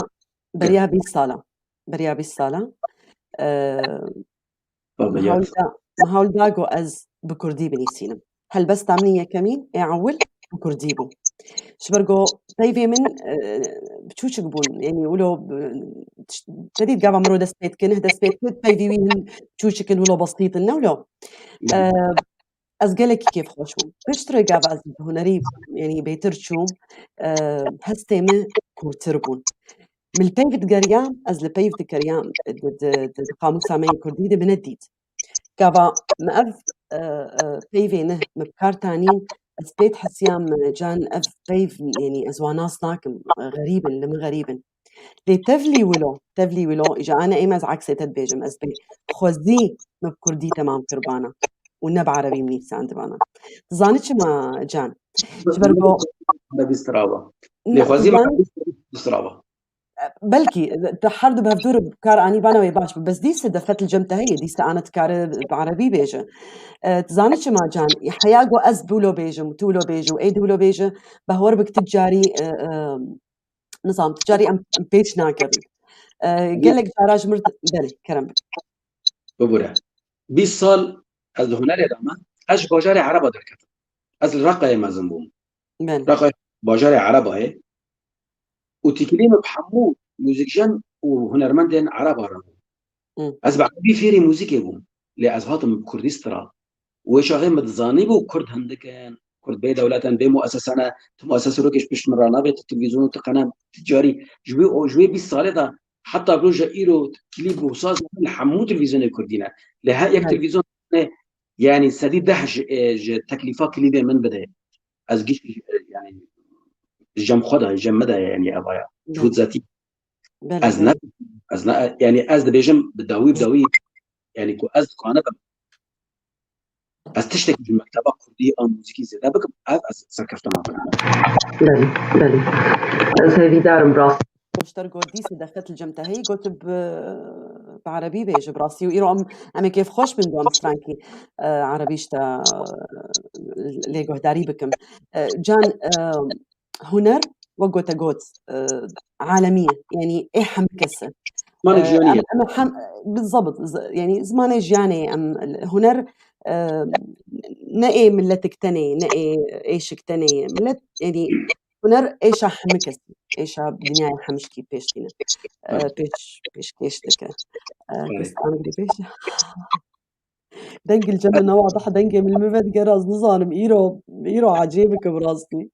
beriya bîst sala, beriya bîst sala, e, min hewl da, min hewl da ku ez bi kurdî binîsînim. Helbesta min yekemîn, ê ewil bi kurdî bû. Ji ber ku peyvê min, e, biçûçik bûn, yanî wilo, e, tişt-, te dît gava mirov dest pê dike, neh dest pê dike, peyvê wî hin çûçik in, wilo besît in, ne wilo? E, ez gelekî kêfxweş bûm. Piştre gava ez bi hunerî, yanî bêtir çûm, e, hestê min kûrtir bûn. Min li peyv digeriyam, ez li peyv digeriyam, di, di, di, di qamûsa me yê kurdî de min nedît. Gava me ev, e, e, peyvê ne, me bi kar tanîn, ez pê dihesiyam, e, Can, ev peyv, yanî ez wan nas nakim, e, xerîb in, li min xerîb in. Lê tevlî wilo, tevlî wilo, îja ane êm ez eksê te dibêjim, ez bê xwezî me bi kurdî temam kiribana û ne bi erebî min nîsandibana. Tu zanî çima Can? Ji ber ku Erebî strava. Lê Ne, xwezî tu me zanî Erebî strava. Belkî, te her du bi hevdû re bi kar anîbana wê baş bû. Bes dîse defet li cem te heye, dîse ana dikare bi erebî bêje. E, tu zanî çima Can? Heya ku ez bi wilo bêjim, tu wilo bêje û ê di wilo bêje, behwer bik tu carî, e, e, nizam, tu carî em, em pêş nakevin. E, gelek cara ji mir, belê, kerem bik. Bibûre. Bîst sal ez di hunerê de me, ez ji bajarê Ereba derketim. Ez li Reqayê mezin bûm. Belê. Reqa bajarê Erebayê. Û tîkilî min bi hemû muzîkjen û hunermendên Ereba re bû. Hı. Ez bi erebî fêrî muzîkê bûm. Lê ez hatim bi kurdî stira. Û wê çaxê min dizanîbû kurd hindik in, kurd bê dewlet in, bê muesese ne, tu muesese rokê ji pişt min re nabe, tu televîzyon û tu qenem, tu carî. Ji wê, ji wê bîst salê de heta roja îro klîp û saz li hemû televîzyonê kurdî ne. Lê her yek Hı. televîzyon ne, yanî sedî deh ji, e, ji teklîfa klîbê min bide. Ez giş, e, yanî ji cem xwe de, cem me de, yanî evaya. Ji Hı. xwe zetî. Belê, Ez ne, belê. ez ne, yanî ez dibêjim bi dawî, bi dawî, yanî ku ez dikane bim. Ez tiştek ji mekteba kurdî a muzîkî zêde bikim, ev ez serkeftina min. Belê, belê. Ez hêvîdar im, rast. Poşter got, dîse dexet li cem te heyî, got bi, bi erebî bêje bi rastî û îro em, em ê kêfxweş bin bi em strankî, e, erebî ji te, e, lê guhdarî bikim. E, Can, e, huner, wek gote got, e, alemî ye. Yanî ê hemû kes e. Zimanê E, jiyanî em, ye. em hem, bizabt, z-, yanî zimanê jiyanê ye. Em, huner, e, ne ê miletik tenê, ne ê êşik tenê ye. Milet, yanî huner êşa hemû kes e. Êşa dinyaya hemû şikî pêş tîne. E, Evet. pêş, pêşkêş dike. E, Evet. kes angrî pêş. Dengê li cem min ne wadih, dengê min li min vediger, ez nizanim. Îro, îro ecêb e bi rastî.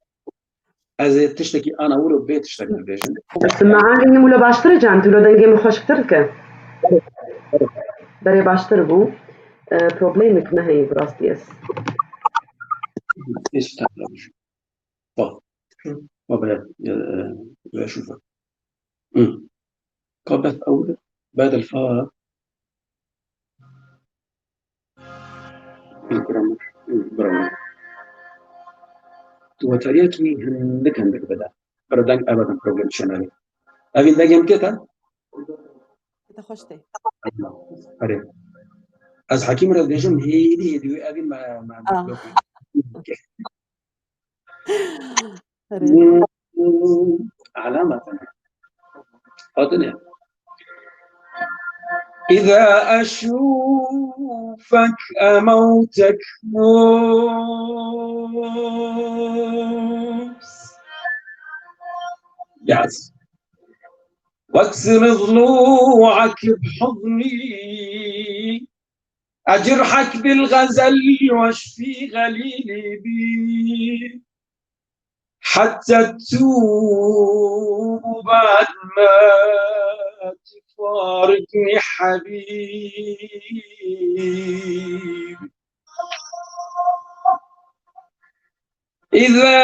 Ez ê tiştekî ana wilo bê tiştek bibêjim. Sima anî min wilo baştir e Can, tu wilo dengê min xweşiktir dike. Berê baştir bû. E, problemek me heye bi rastî ez. Bak. Bak. Hı. Hı. Kabet ew bed elfa. Bravo. Bravo. Tu wetariyekî hindik hindik bide. Biro deng eve problem şenarî. Evîn dengê min tê te? Te xweş tê. Erê. Ez Hekîm re dibêjim hêdî hêdî wê evîn me, me, Ah. Erê. علامة. Hatine. إذا أشوفك أموتك موس. Yes. واكسر ضلوعك بحضني. أجرحك بالغزل واشفي غليلي بي. حتى تتوب وبعد ما تفارقني حبيبي. إذا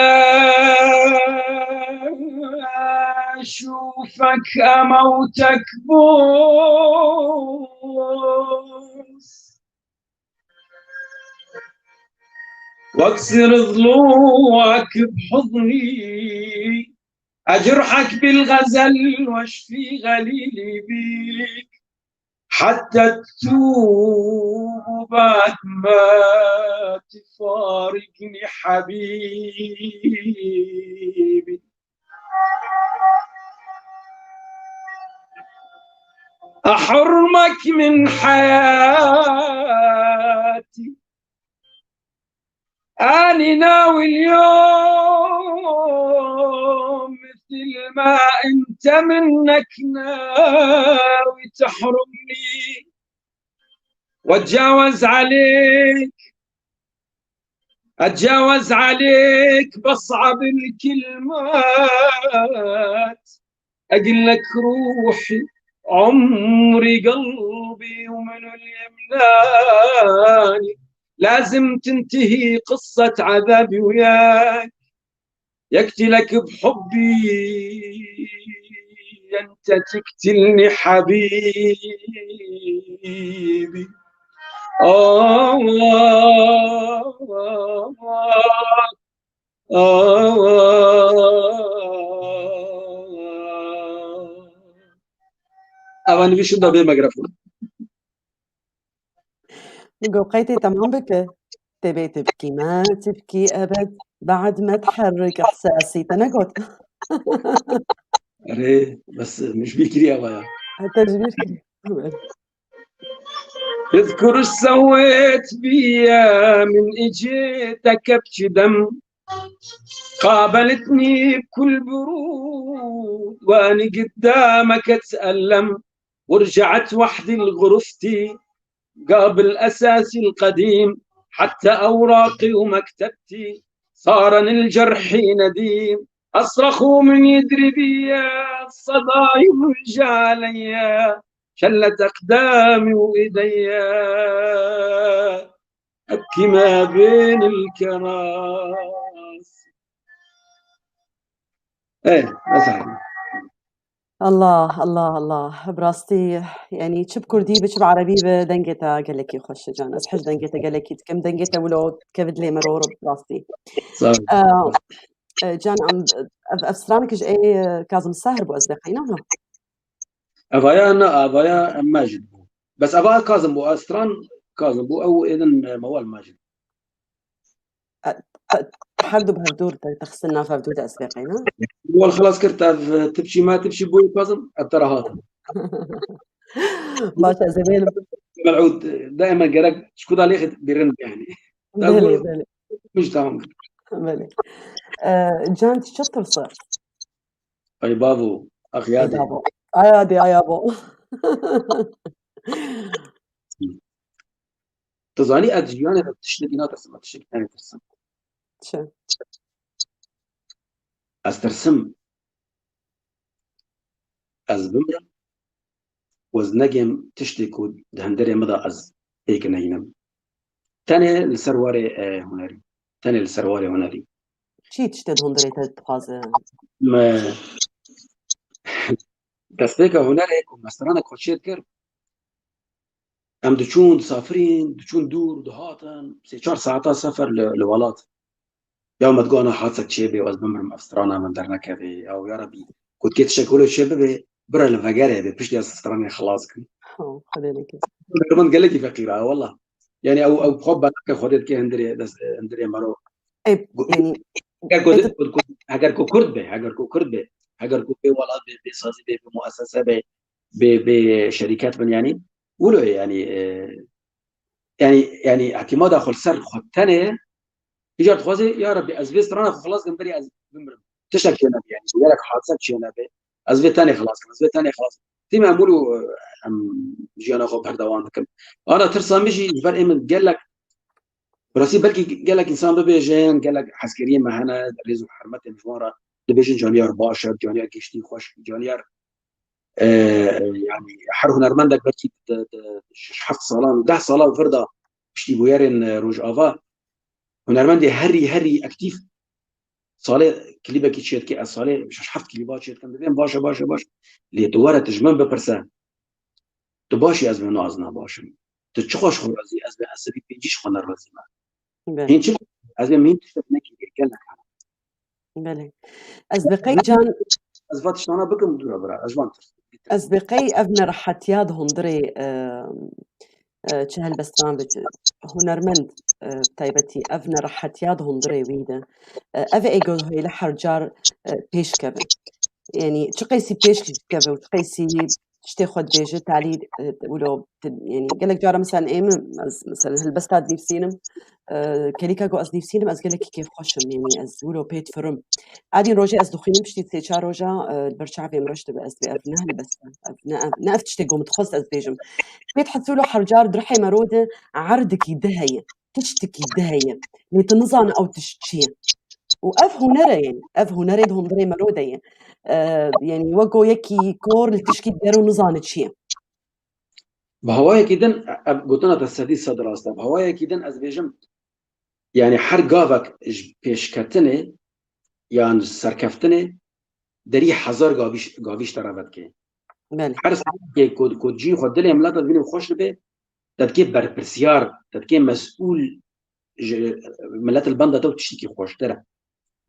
أشوفك أموتك بوس. واكسر ضلوعك بحضني. أجرحك بالغزل واشفي غليلي بيك. حتى تتوب بعد ما تفارقني حبيبي. أحرمك من حياتي. أنا ناوي اليوم مثل ما أنت منك ناوي تحرمني، وأتجاوز عليك، أتجاوز عليك بأصعب الكلمات، أقول لك روحي، عمري، قلبي، ومنو اليمناني؟ لازم تنتهي قصة عذابي وياك، يقتلك بحبي، أنت تقتلني حبيبي. آه، آه، آه، آه. Ava nivîşin da bê mikrofon. Go qey tê temam bike. Tê bê tibkî me, tibkî ebed, بعد ما تحرك إحساسي. Te negot. Erê, bes min ji bîr kiriye ava ya. Heta ji bîr kiriye. اذكر ايش سويت بيا من اجيتك ابكي دم، قابلتني بكل برود واني قدامك اتألم، ورجعت وحدي لغرفتي قابل اساسي القديم، حتى اوراقي ومكتبتي صارن الجرح نديم، اصرخ ومن يدري بيا الصدى يرجع عليا، شلت أقدامي وإيديا أبكي ما بين الكراسي. إيه، بس هذا. Allah, Allah, Allah. Bi rastî, yanî çi bi kurdî be, çi bi erebî be, dengê te gelekî xweş e can. Ez hej dengê te gelekî dikim. Dengê te wilo dikeve dilê me ror bi rastî. Sağ ol. Ee, e, can, em, ev, ev stranek ji ê, e, Kazım Sahir bû ez bê qeyna ha. Evaya na, evaya Majid bû. Bes eva Kazım bû, Astran Kazım bû, ew êdin, e, Mewal Majid. E, e, her du bi hevdû te, te xistin nav hevdû de ez bê qeyna. Wal xelas kir, te ev tipçî me, tipçî bû Kazım, ev te re hatin. Baş, ez ê bêlim. Mel'ûd, daima gerek çiku da lêxit birin yani. Belê, belê. Min jî tamam kir. Belê. E, can, tu çi tirse? Ay bavo, ax yadê. Ay bavo. Ay yadê, ay bavo. Tu zanî ez ji jiyanê re tiştekî natirsim, ez tiştekî tenê tirsim. Çi? Ez tirsim. Ez bimirim. Û ez negêm tiştê ku di hundirê min de ez pêk neynim. Tenê li ser warê, e, hunerî. Tenê li ser warê hunerî. Çi tiştê di hundirê te dixwaze? Me, destpêka hunerê ku me stranek xwe çêdikir, em diçûn, disafirîn, diçûn dûr, dihatin, sê çar saeta sefer li, li welat. Ya me digot, ana hadsek çêbê û ez bimirim, ev strana min dernekeve. Ya, ya Rebî, ku dikê tiştek wilo çêbibe, bira li vegerê be, piştî ez stranê xilas kim. Oh, Xwedê neke. Min gelekî feqîr e, wela. Yani ew, ew xwe beleke Xwedê dike hundirê, dest, hundirê mero. Ê, Gu-, yani, heger ku, ê, ku, ku, heger ku Kurd be, heger ku Kurd be, heger ku bê welat be, bê sazî be, bê muessese be, bê, bê şerîket bin, yani, wilo ye, yani, e, yani, yani, îtîmada xwe li ser xwe tenê, îcar dixwaze, ya Rebî, ez vê strana xwe xilas kim, berî ez bimirim. Tiştek çênebe, yani, gerek hadisek çênebe, ez vê tenê xilas kim, ez vê tenê xilas kim. Tîm em wilo, e, em jiyana xwe berdewam dikin. Ana tirsa min jî ji ber ê min gelek, bi rastî belkî gelek însan bibêjin, gelek hezkeriyên me hene, rêz û hurmetê min ji wan re dibêjin, caniyar baş e, caniyar giştî xweş, caniyar, e, yani her hunermendek belkî di, di şeş heft salan, deh sala vir de piştî bûyerên, e, Rojava, hunermendê herî, herî aktîf salê klîbekî çêdike, ez salê şeş heft klîba çêdikim, dibêm baş e, baş e, baş e. Lê tu were tu ji min bipirse, tu baş î, ez bê, na, ez ne baş im. Tu çiqas xwe razî, ez bê, ez sebî pêncî ji xwe ne razî me. Belê. Hîn çi? Ez bê, min hîn tiştek nekiriye, gelek hene. Belê. Ez bê qey can Ez va tiştana bikim dûra bira, ez van tirsim. Ez bê qey ev nerehetiya di hundirê, e, e, çi helbestvan ve, çi hunermend, e, taybetî ev nerehetiya di hundirê wî de, e, ev ego hêle her car, e, pêş keve. Yanî çi qeysî pêş keve û çi qeysî tiştê xwe dibêje, talî, e, wilo, yanî gelek cara mesela ê min, ez mesela helbesta dinivîsînim, e, kelîka ku ez nivîsînim, ez gelekî kêfxweş im, yanî ez wilo pê difirim. Adî rojê ez dixwînim, piştî sê çar roja, e, li ber çavê min reş dibe, ez dibê ev ne helbest e, ev ne, ev ne, ev tiştê ku min dixwest ez bêjim. Pê dihesûlo her car di rihê mero de erdikî di heye, tiştikî di heye. Lê tu nizane ew tişt çi ye. Û ev huner e, yanî ev hunerê di hundirê mero de ye. E, yanî wek ku yekî kor li tişkî digere û nizane çi ye. Bi hawayekî din, ev gotina te sedî sed rast e. Bi hawayekî din ez bêjim, yanî her gavek ji pêşketinê yan ji serkeftinê derî hezar gavîş, gavîş te re vedike. Belê. Her serkeftekê ku, ku cî xwe dilê mileta dibîne xweş dibe, te dikê berpirsiyar, te dikê mesûl ji milet li benda te û tiştekî xweştir e.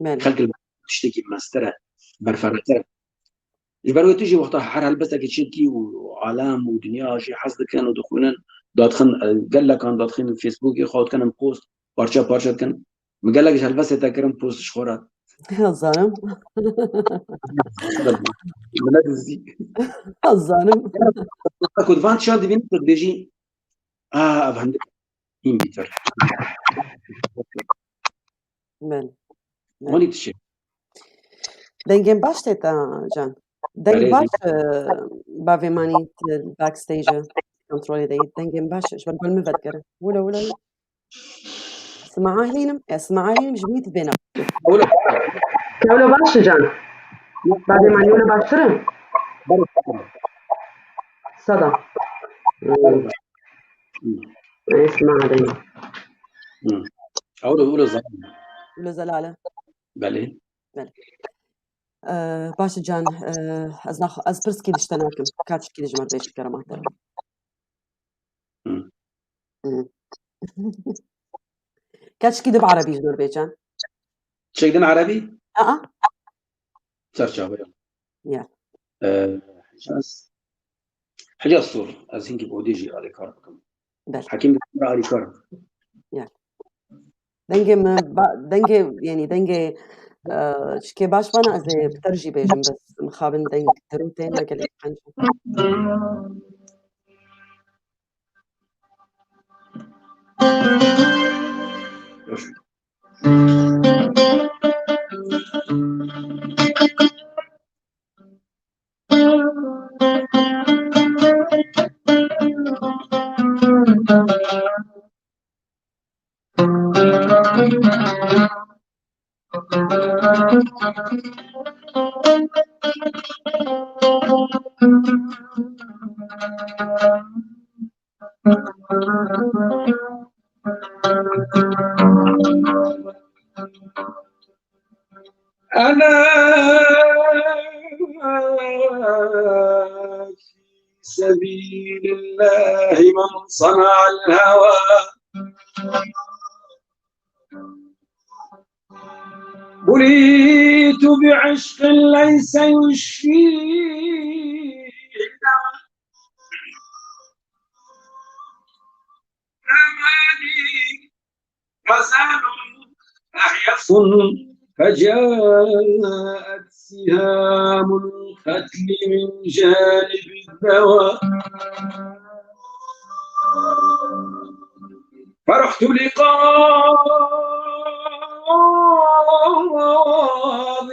Belê. Xelk li tiştekî mestir e, berfirehtir e. Ji ber wê tu jî wexta her helbestekê çêdikî û alem û dinya jî hez dikin û dixwînin, dadixin, e, gelekan dadixînin Facebookê xwe dikinin post, parça parça dikin. Min gelek ji helbestê te kirin post ji xwe re. Zanim. Min nedizî. Zanim. Ku di van tişan dibînî tu dibêjî, "Ah, ev hindik hîn bîtir." Belê. Belê. Wanî dişê. Dengên baş tê te, Can. Deng Belê, baş, deng- e, bavê manî tu backstage kontrolê de yî. Dengên baş, ji ber gol min vedigere. Wilo, wilo, wilo. Sima ahlînim, e, sima ahlînim ji min tibêne. Wilo. Wilo baş e, Can. Bavê manî wilo baştir e? Baro. Sada. Baro. Hmm. E, sima ahlînim. Hmm. Wilo, wilo zelal. Wilo zelal e. Belê. Belê. Ee, baş e Can, ee, ez nax-, ez pirskî dişte nakim. Ka tişkî ji me bêj kerema te. Hı. Hı. Ka tişkî di bi erebî ji me bê Can. Çek din erebî? Aa. Ser çawa ya. Ya. Ee, Hicaz. Hicaz sor. Ez hinkî bi odê jî alîkar bikim. Belê. Hekîm dikir alîkar. Ya. Dengê me ba-, dengê, yanî dengê, e, çikê baş bana ez ê bi te jî bêjim, bes mixabin deng te rû tê me gelek qenc. ألا في سبيل الله من صنع الهوى. بليت بعشق ليس يشفيه دواء. أماني غزال أهيف فجاءت سهام القتل من جانب الدوى. فرحت لقاضي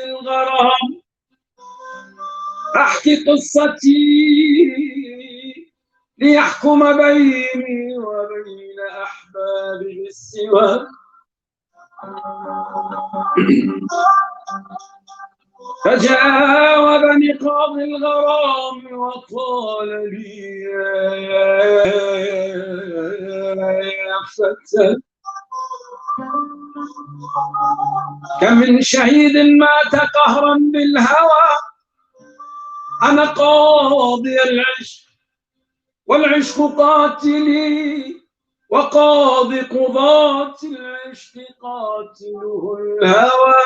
الغرام أحكي قصتي ليحكم بيني وبين أحبابي بالسوى. فجاوبني قاضي الغرام وقال لي: يا فتى، كم من شهيد مات قهرا بالهوى. أنا قاضي العشق والعشق قاتلي، وقاضي قضاة العشق قاتله الهوى.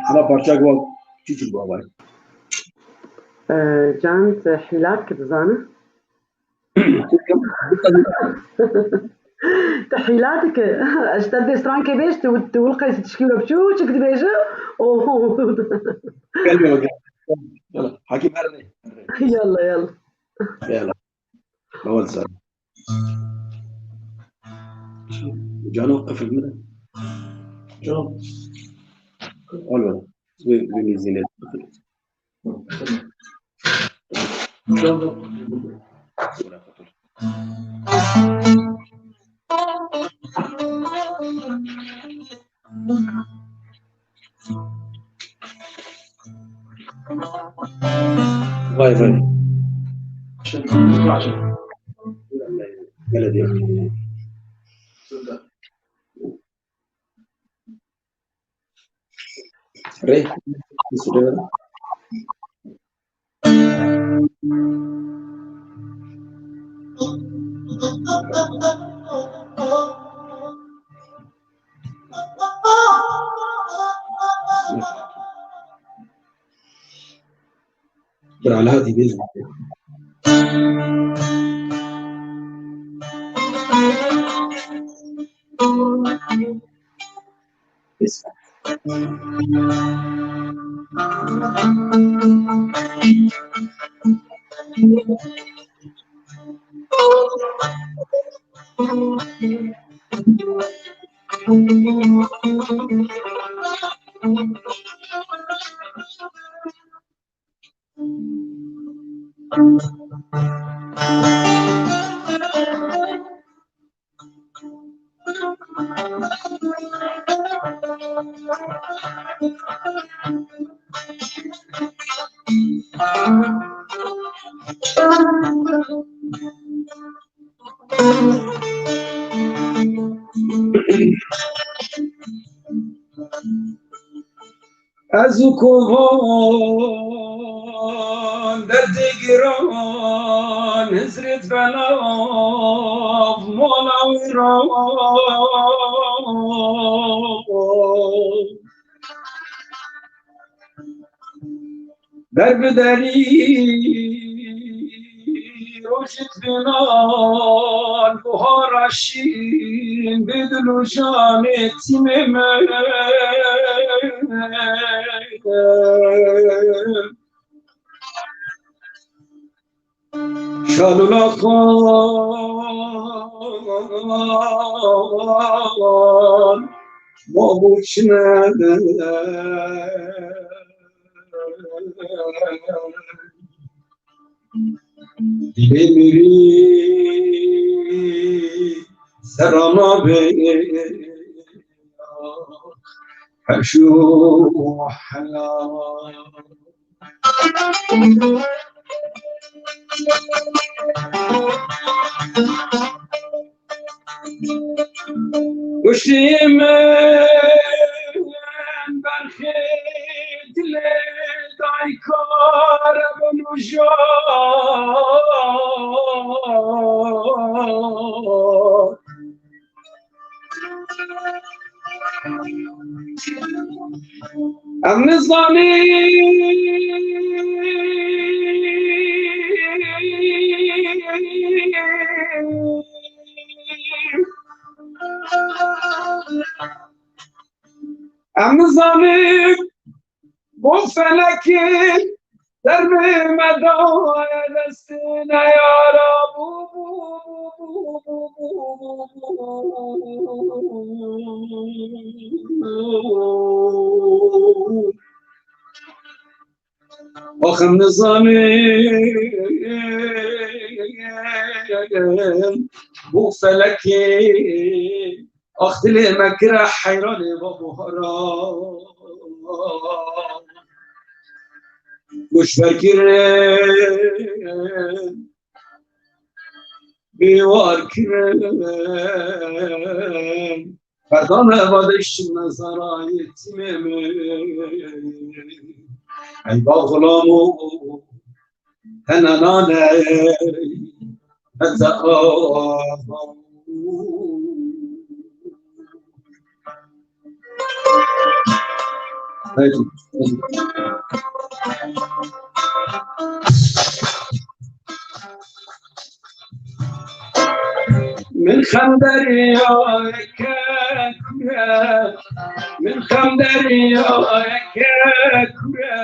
Hala parçak var. Çiçik baba. Ee, Can, te hîlat ki dizane? Te hîlat ki. Ez te dê strankê bêj, tu, tu wil qeys tişkî wilo biçûçik dibêje. Oh. Gel, gel, gel. Yalla, Hakim, her ne? Yalla, yalla. Yalla. Baba, sen. Cano, efendim. Cano. Al bana. Ve, ve müziğine. Cano. Vay vay. Belediye. Rê. Bira, li hatî bêjin. Ez û kovan derdê giran, hizrêt belav mala wî ra. Der bi derî rojit binan, buhara şîn bi dil û canê tîmê min. Şalûla xan, ma bû çi ne? Dilê mirî zerana be, heşû helal. Kuştî min berxê dilê dayka re bin û jar. Em nizanin Em nizanin bo felekê dermê me daye destê neyara bû, bû, bû. Ax em nizanin bo felekê, ax dilê me kire heyranê va buhara. Goşber kirin, bêwar kirin. Ferdan heva deştim mezara yetimê min. Eyba xulamo, hena nane, heta ava. Min xem deryayeke kure, min xem deryayeke kure,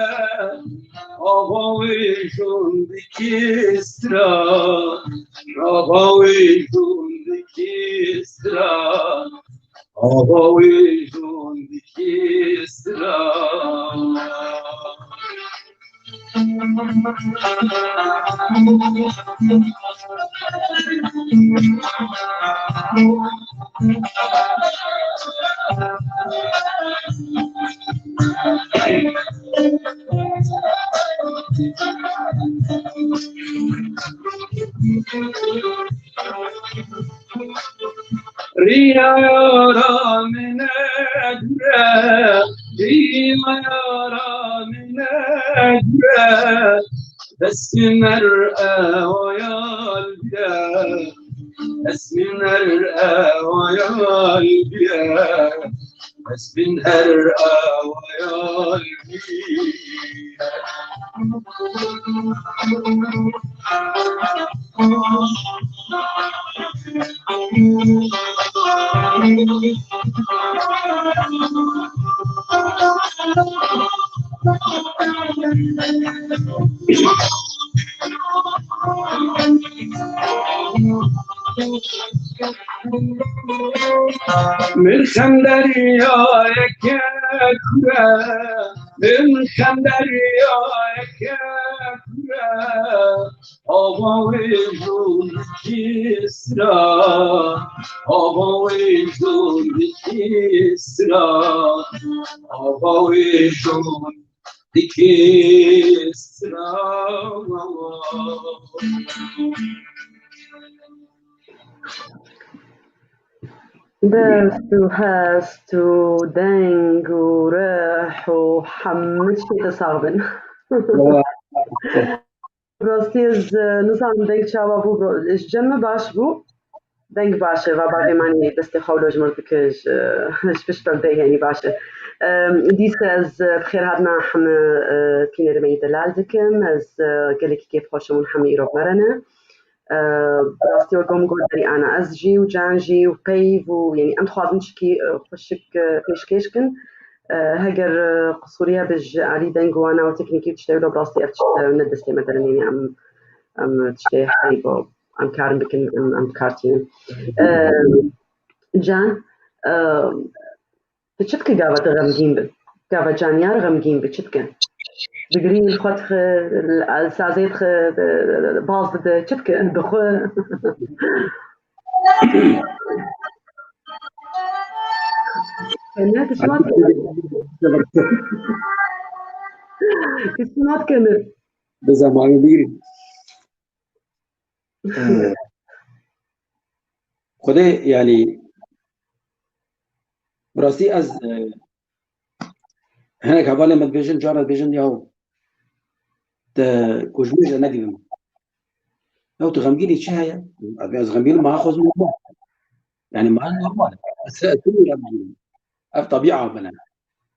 ava wê jondikî sira, ava wê jondikî sira, ava wê jondikî sira. Riya yara min e gure, riya yara min e gure, destê me re ewa yal bire, destê me re ewa yal bire. Ez bin her awaya. Min xem deryayeke kure, min xem deryayeke kure, ava wê jûn dikî sira, ava wê jûn dikî sira, ava wê jûn dikî sira. Dest û hest û deng û rih û hemû tiştê te sax bin. Rastî ez, e, nizanim deng çawa bû, ji cem me baş bû. Deng baş e, va bavê manî destê xwe wilo ji mir dike, ji, ji pişt perdeyê, yanî baş e. Em, dîse ez, e, bi xêr hatina heme, e, tînerê me yê delal dikim. Ez, e, gelekî kêfxweş im hûn hemî îro bi me re ne. E, bi rastî wek min got berî ana ez jî û Can jî û Peyv û, yanî em dixwazin çikî, e, xweşik, e, pêşkêş kin. E, heger, e, qisûrî hebe ji alî deng û wana û teknîkî û tiştê wilo, bi rastî ev tişt, e, ne destê me derin, yanî em, em tiştê herî bo em karin bikin, em, em bi kar tînin. E, Can, e, tu çi dikî gava tu xemgîn bi? Gava Can yar xemgîn bi, çi dike? Digirî li xwe dixe, li sazê dixe, baz dide, çi dike? Dixwe. Ne, tu çima dikene? Tu çima dikene? Bi zamanê bigirî. Ee, Xwedê, yanî, bi rastî ez, e, hinek hevalên me dibêjin, carna dibêjin, yaw, te ku ji min re nedîbim. Yaw, tu xemgînî çi heye? Ez xemgîn im, ma xwezim normal. Yanî, ma normal. Ez, ez xemgîn im. Ev tebîa min e.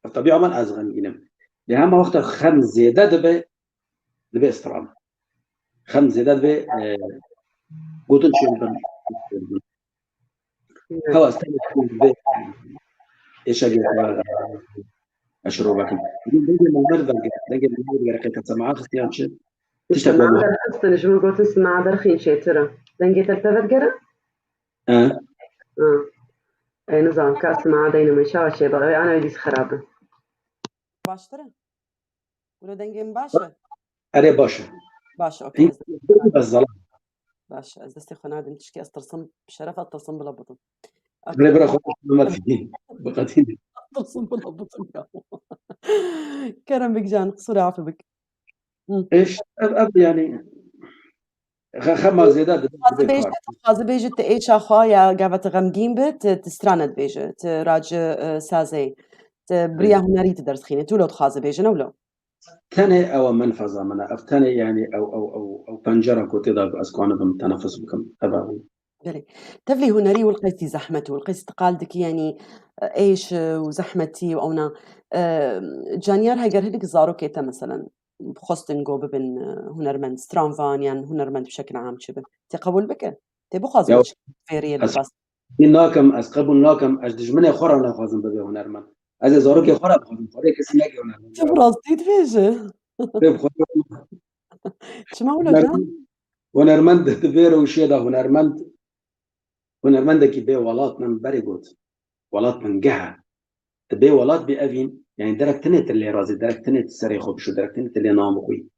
Ev tebîa min, ez xemgîn im. Lê hema wexta xem zêde dibe, dibe stran. Xem zêde dibe, e, gotin çê dibin. Hewa, ez tenê dibe êşa gê xwe, e, ez şirove kim. Dengê me li me dibe, dengê me li me dibe, qey te sema xistiyan çi? Tiştek sema derxistin, ji min gotin sema derxîn çêtir e. Dengê te li te vedigere? He. Ha. Ê, nizam, ka sema deyne me çawa çê be, ana wê dîs xerab e. Baştir e? Wilo dengê min baş e? Erê, baş e. Baş e, okey. Hîn, ez bes zalam. Baş e, ez destê xwe nadim tişkî, ez tirsim, bi şeref ez tirsim bila bidim. Okey. Bira, bira, xwe selamet bî. Bi qetî. Tirsim bila bidim ya. Kerem bik Can, qisûrê afî bik. Hı. Eş, ev, ev, yanî, xe-, xema zêde dibe, dibe kar. Dixwaze bêje, tu êşa xwe ya gava tu xemgîn bi, tu, tu strane dibêje, tu raci, e, sazê, tu bi riya hunerî tu derdixîne, tu wilo dixwaze bêje, ne wilo? Tenê ew e menfaza min e, ev tenê, yanî, ew, ew, ew, ew pencera ku tê de ez kanibim tenefus bikim, ev e. Belê. Tevlî hunerî û li qeystî zehmet û li qeystî tiqal dikî, yanî, e, êş, e, û zehmetî û ewna. E, Caniyar, heger hinek zarokê te, meselen, xwestin go bibin, e, hunermend, stranvan yan hunermend bi şekil am çi bin, tê qebûl bike? Tê bixwaze Ya, çi fêriyê ez derbas? Min nakim, ez qebûl nakim, ez dijminê xwe re naxwazim bibe hunermend. Ez ê zarokê xwe re bixwazim, xwedê kesî neke hunermend. Tu bi rastî dibêje. Tê bi xwe Çima wilo Hunermend, can? Hunermend di vê rewşê de hunermend, hunermendekî bê welat, min berê got, welat bingeh e. Tu bê welat bî evîn, yani derek tinê tu lê razî, derek tinê tu serê xwe bişo, derek tinê tu lê nam bixwî.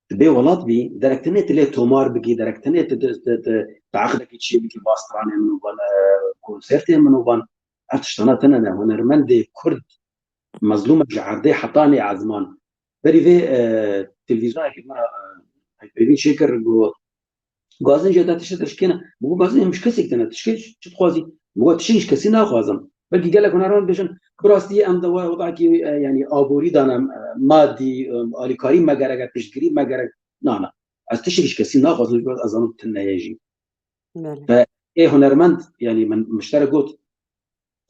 Tu bê welat bî, derek tinê tu lê tomar bikî, derek tinê tu, tu, tu, tu, tu eqdekî çê bikî, ba stranê min û ban, e, konsertê min û ban. Ev tiştana tine ne. Hunermendê Kurd mezlûm e ji erdê heta nê ezman. Berî vê, e, televîzyonekî me re, e, pêvîn çêkir, got, Gazin jê de tişt tişkêne. Min got, Gazin, em ji kesek tine tişkê çi dixwazî? Min got, tişt ji kesî naxwazim. Belkî gelek hunermend bêjin, bi rastî em di we wedakî, e, yanî aborî de ne, e, madî, e, alîkarî me gerek e, piştgirî me gerek. Na, na. Ez tişt ji kesî naxwazim, ji ber ez zanim tu neyê jî. Belê. Ve ê hunermend, yanî min, min ji te re got,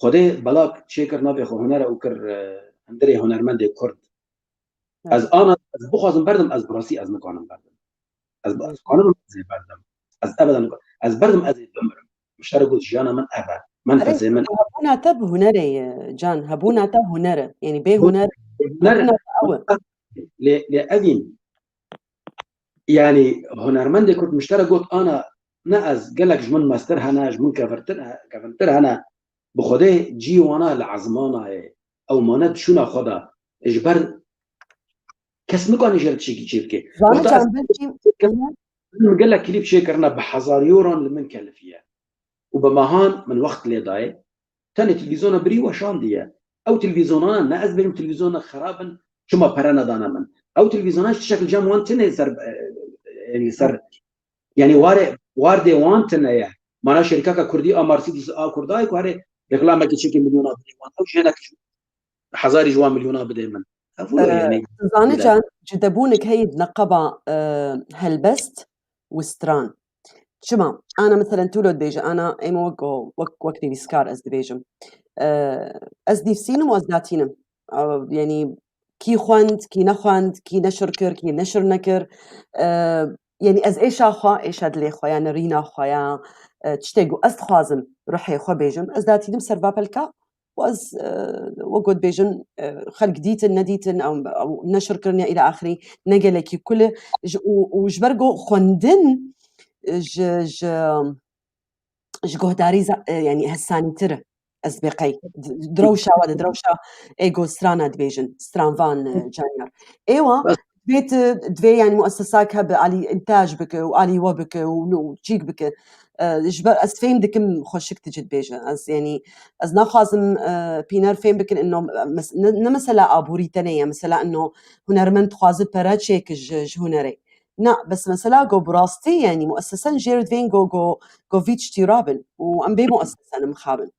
Xwedê belak çêkir navê xwe hunere û kir, e, hundirê hunermendê Kurd. Ez Evet. ana, ez bixwazim berdim, ez bi rastî ez nikanim berdim. Ez, ez Evet. kanim ez ê berdim. Ez ebeden nikanim. Ez berdim, ez ê bimirim. Min ji te re got, jiyana min ev e. Erê, Menfezê min. Hebûna te bi hunerê ye, Can. Hebûna te huner e. Yanî bê Bu huner, huner, hebûna te ew e. lê, lê evîn. Yanî hunermendê Kurd min ji te re got, ana, ne ez, gelek ji min mestir hene, ji min kevirtir he-, kevintir hene. Bi Xwedê cî wana li ezmana ye. Ew mane di şûna xwe de. Ji ber kes nikane jê re tiştekî çê bike. Zane Wexta ez can belkî min gelek klîp çêkirine bi hezar euron li min kelifiye. Û bi mehan min wext lê daye. Tenê televîzyona birî weşandiye. Ew televîzyonana ne ez bêjim televîzyona xerab in, çima pere nedane min. Ew televîzyonan ji tiştek li cem wan tine ser, e, e, yanî ser, yanî warê, wardê wan tine ye. Mana şerîkaka Kurdî a Mercedes a Kurdayê ku herê reklamekî çekê milyona bidê wan. Ew jê nekir hezarî ji wan milyona bidê min. Ev wilo Ee, yanî. Zane can, cidebûnik heye di neqeba, e, helbest û stran. Çima? Ana meselen tu lo dibêje, ana ême wek, wek, wek nivîskar ez dibêjim. Ee, ez nivîsînim û ez datînim. Ee, yanî kî xwend, kî nexwend, kî neşir kir, kî neşir nekir. Ee, yanî ez êşa xwe, êşa dilê xwe ya, nerîna xwe ya, e, tiştê ku ez dixwazim ruhê xwe bêjim, ez datînim ser va pelka û ez, e, wek got bêjin, e, xelk dîtin, nedîtin, ew, ew neşir kirin ya îla axirî, ne gelekî kul e. Ji, û, û ji ber ku xwendin, e, ji, ji, ji guhdarî za-, e, yanî hesanîtir e. Ez bê qey. Di, di rewşa we de, di rewşa ê ku strana dibêjin, stranvan, e, Caniyar. Êwa, Bes. Divê tu, divê, yanî, muessesak hebe, alî întaj bike û alî we bike û, û çîk bike. E, ji ber ez fêm dikim xweşik tu cî dibêje. Ez, yanî, ez naxwazim, e, pîner fêm bikin, ino, mes-, ne, ne mesela aborî tenê ye, mesela ino hunermend dixwaze pere çêke ji, ji hunerê. Na, bes mesela go bi rastî, yanî, muessesen jê re divên go, go, go vî tiştî rabin û em bê muessesen mixabin.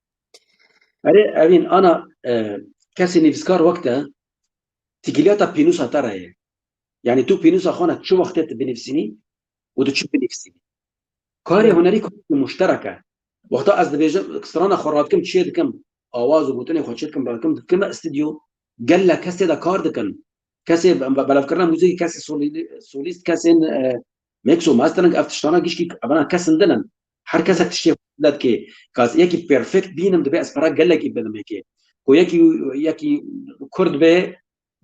Erê, evîn, ana, e, kesê nivîskar wek te, tîkiliyata pînûsa te re ye. Yanî tu pînûsa xwe ne çi wextê tu binivîsînî û tu çi binivîsînî. Karê Evet. hunerî karê muşterek e. Wexta ez dibêjim, strana xwe radikim, çê dikim, awaz û gotinê xwe çê dikim, radikim, dikime stûdyo, gelek kes tê de kar dikin. Kesê be-, be-, belavkirina muzîkê, kesê solî-, solîst, kesên, e, mix û mastering, ev tiştana gişkî, evana kesin din in. Her kesek tiştê xwe dike. Kas yekî perfect bînim, dibe ez pere gelekî bidim yekê. Ku yekî, yekî kurd be,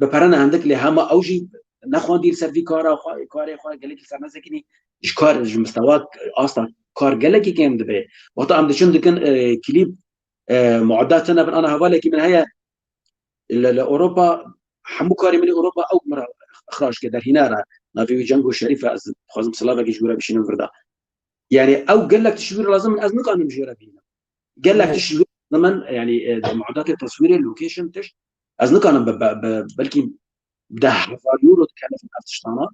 bi pere ne hindik, lê hema ew jî nexwendî li ser vî kara xwe, karê xwe gelekî ser nesekînî, ji kar, ji mistewa asta kar gelekî kêm dibe. Wexta em diçin dikin, e, klîp, e, mueddat tune bin, ana hevalekî min heye, li, li Ewropa, hemû karê min ê Ewropa ew min re ixrac ke derhîne re, navê wî Cengo Şerîf e, ez dixwazim silavekî ji wî re bişînim vir de. Yani ew gelek tişt wî re lazim in, ez nikanim jê re bînim. Gelek Evet. tişt wî re lazim in, yani, e, muadatê teswîrê, location tişt, ez nikanim bi, bi, bi, belkî deh hezar euro dikelifin ev tiştana.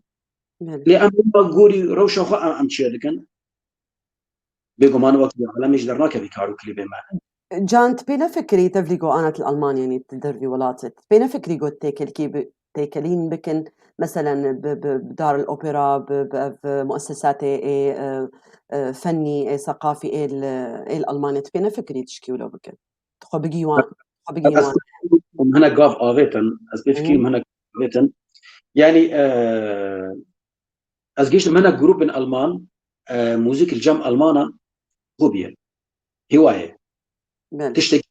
Evet. Lê em gorî rewşa xwe em, em çê dikin. Bêguman wek alemê ji dernakevî kar û klîbê me. Can, tu pê nefikirî tevlî ku ana til Almanya, yanî til dervî welatê. Tu pê nefikirî ku têkelkî bi, têkelîn bikin, meselen bi, bi, bi Darul Opera, bi, bi ev muessesatê ê, e, e, fennî, ê seqafî ê li, ê li Almanya, tu pê nefikirî tişkî wilo bikin? Tu xwe bigî wan, tu xwe bigî Ez wan. Em hinek gav avêtin, ez pê fikirîm Hmm. hinek gav avêtin. Yani, e, ez gihiştim hinek grûpên Alman, e, muzîk li cem Almana xwe bûye. Hiwaye. Belê. Tiştekî,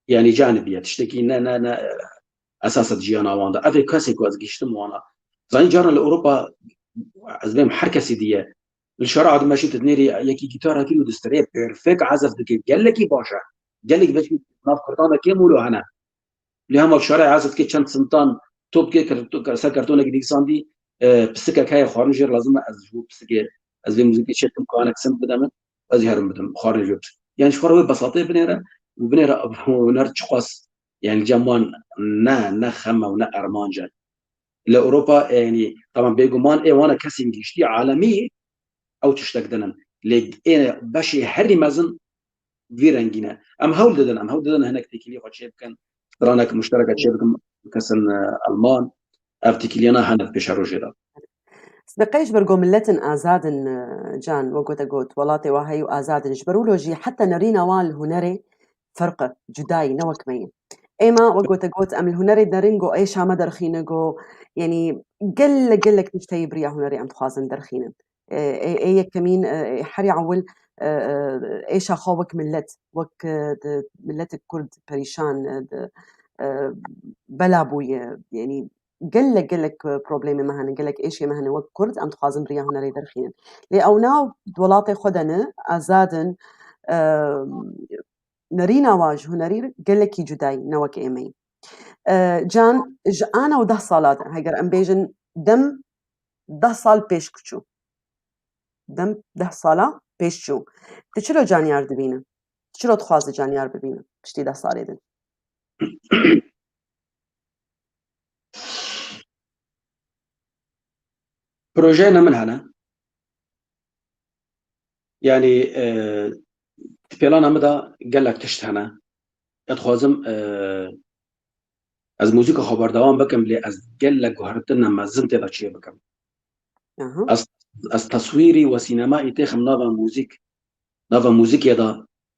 yani canibiye, tiştekî ne, ne, ne, esas e di jiyana wan de. Ev ê kesê ku ez gihiştim wana. Zanî caran li Ewropa, ez bêm her kesî diye. Li şara dimeşî tu dinêrî yekî gîtara kir û distirê perfek ezef dike. Gelekî baş e. Gelekî baş e. Nav Kurdan de kêm wilo hene. Lê hema şara ez dike çend sintan top dike kir-, ser kartonekî nivîsandî, e, pisikek heye xwarin jêr lazim e, ez ji bo pisikê, ez vê muzîkê çêkim ku anek sint bide min, ez jî herim bidim, xwarin jê bidim. Yani ji xwe re wê besatê binêre û binêre huner çiqas, yani cem wan ne, ne xem e û ne armanc e. Li Ewropa, e, yani, tamam, bêguman ê wana kesên giştî alemî ew tiştek din in. Lê ê beşê herî mezin vî rengî ne. Em hewl didin, em hewl didin hinek têkilî xwe çê bikin, stranek muştereke çê bikin, kesin, e, Alman, ev têkiliyana hene di pêşerojê de. Sibeqey ji ber ku miletin azad in, e, Can, wek gote got, welatê wa heye û azad in. Ji ber wilo jî heta nerîna wan li hunerê ferq e, cudayî, ne wek me ye. Êma, wek gote got, em li hunerê derin ku êşa me derxîne, ku, yanî, gelek, gelek tişt heye bi riya hunerê em dixwazin derxînin. E, ê, ê yekemîn, e, ê herî ewil, e, e, êşa xwe wek milet, wek, e, di, miletek Kurd perîşan, e, di, e, bela bûye. Yanî gelek, gelek, e, problemê me hene, gelek êşê me hene wek Kurd, em dixwazin bi riya hunerê derxînin. Lê ew na di welatê xwe de ne, azad in, e, nerîna wa ji hunerî gelekî cudayî, ne wek êmeyî. E, Can, ji ana û deh sala de, heger em bêjin dem deh sal pêş çû. Dem deh sala pêş çû. Tu çilo caniyar dibîne? Tu çilo dixwaze caniyar bibîne piştî deh salê din? Projeyê ne min hene. Yani, e, di plana min de gelek tişt hene. Ez dixwazim, e, ez muzîka xwe berdewam bikim, lê ez gelek guhertina mezin tê de çê bikim. Aha. Ez, ez teswîrî û sînemayî têxim nava muzîk, nava muzîkê de.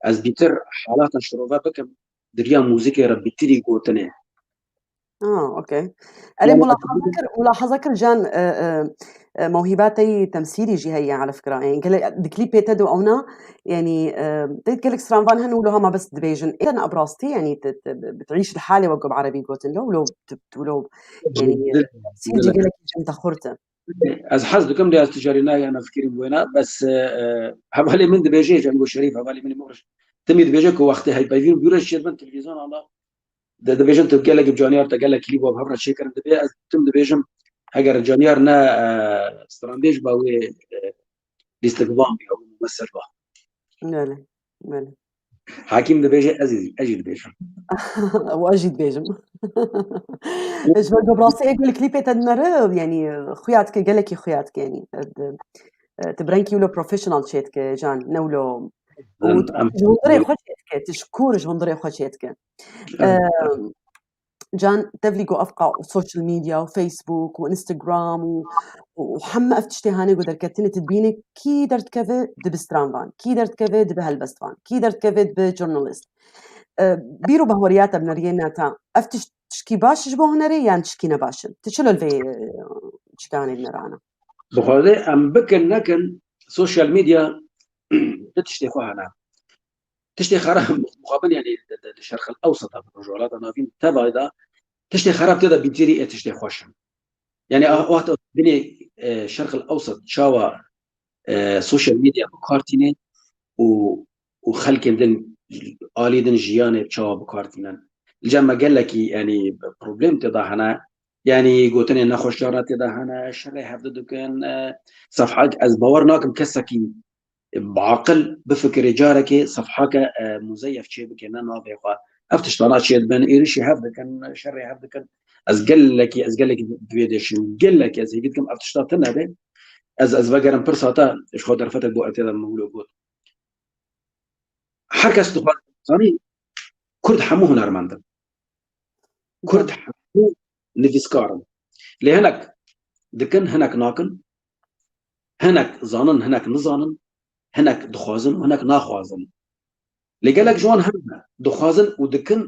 Ez bîtir halata şirove bikim, di riya muzîkê re bîtirî gotinê. Ah, okey. Erê, yani, mulahaza kir, mulahaza kir Can, e, e, e, mewhîba te yî temsîlî jî heye, ala fikra. Yani, gelek, di klîpê te de ewna, yani, e, te gelek stranvan hene û lo hema bes dibêjin. Ê, ne bi rastî, yani, te, te, bi, bi, تعيش الحالة وقو بعربي gotin lo, lo, te, te, lo, yani, temsîl jî gelek jin te xurt e. Ez hez dikim, lê ez tu carî nayê, em fikirîn wêna, bes, e, e, hevalê min dibêje, Cengo Şerîf, hevalê min ê Mexriş, timî dibêje ku wextê heypeyvîn bûre çêdibin televîzyon, ala, di-, dibêjin tu gelek bi caniyar te, gelek klîp bi hev re çêkirin, dibê ez tim dibêjim, heger caniyar ne, e, stranbêj ba wê, e, lîstik van bî, ew mumessil ba. Belê, belê. Hakîm dibêje, ez jî, ez jî dibêjim. Û ez jî dibêjim. Ji ber ku bi rastî ê ku li klîpê te dinere, yanî, xuya dike, gelekî xuya dike, yanî. E, di-, e, tu bi rengkî wilo professional çêdike, Can, ne wilo. Û em, em, ji hundirê xwe çêdike, tu ji kûr ji hundirê xwe çêdike. Em, E, em. Can, tevlî ku ev qa-, social media û Facebook û Instagram û, û heme ev tiştê hanê ku derketine tu dibînî, kî derdikeve dibe stranvan, kî derdikeve dibe helbestvan, kî derdikeve dibe journalist. E, bîr û bahweriyata bi neriyê neta, ev tişt, tişkî baş ji bo hunerê yan tişkî ne baş in? Tu çilo li vê, e, çikanê dinere ana? Bi Xwedê em bikin nekin, social media du tiştê xwe hene. Tiştê xerab muqabil, yani, di, di, di Şerqil Ewseta, di Rojhilata Navîn tevayda, tiştê xerab tê de bîtirî ê tiştê xweş in. Yani, ah, wexta binê, e, Şerqil Ewset çawa, e, social media bi kar tîne û, û xelkên din, alî din jiyanê çawa bi kar tînin. Li cem me gelekî, yani, problem tê de hene. Yani, gotinên nexweşiyarine tê de hene, şerê hevdi dikin, e, sefhek, ez bawer nakim kesekî bi aqil bifikirê carekê sefhake, e, muzeyef çê bike, ne navê xwe. Ev tiştana çê dibin, êrişî hev dikin, şerê hev dikin. Ez gelekî, ez gelekî divê dêşim, gelekî ez hêvî dikim ev tişta tune be. Ez, ez vegerim pirsa te, ji xwe derfetek bo etê de min wilo got. Her kes dixwaze zanî, Kurd hemû hunermend in. Kurd hemû nivîskar in. Lê hinek dikin, hinek nakin. Hinek zanin, hinek nizanin. Hinek dixwazin û hinek naxwazin. Lê gelek ji wan hene dixwazin û dikin,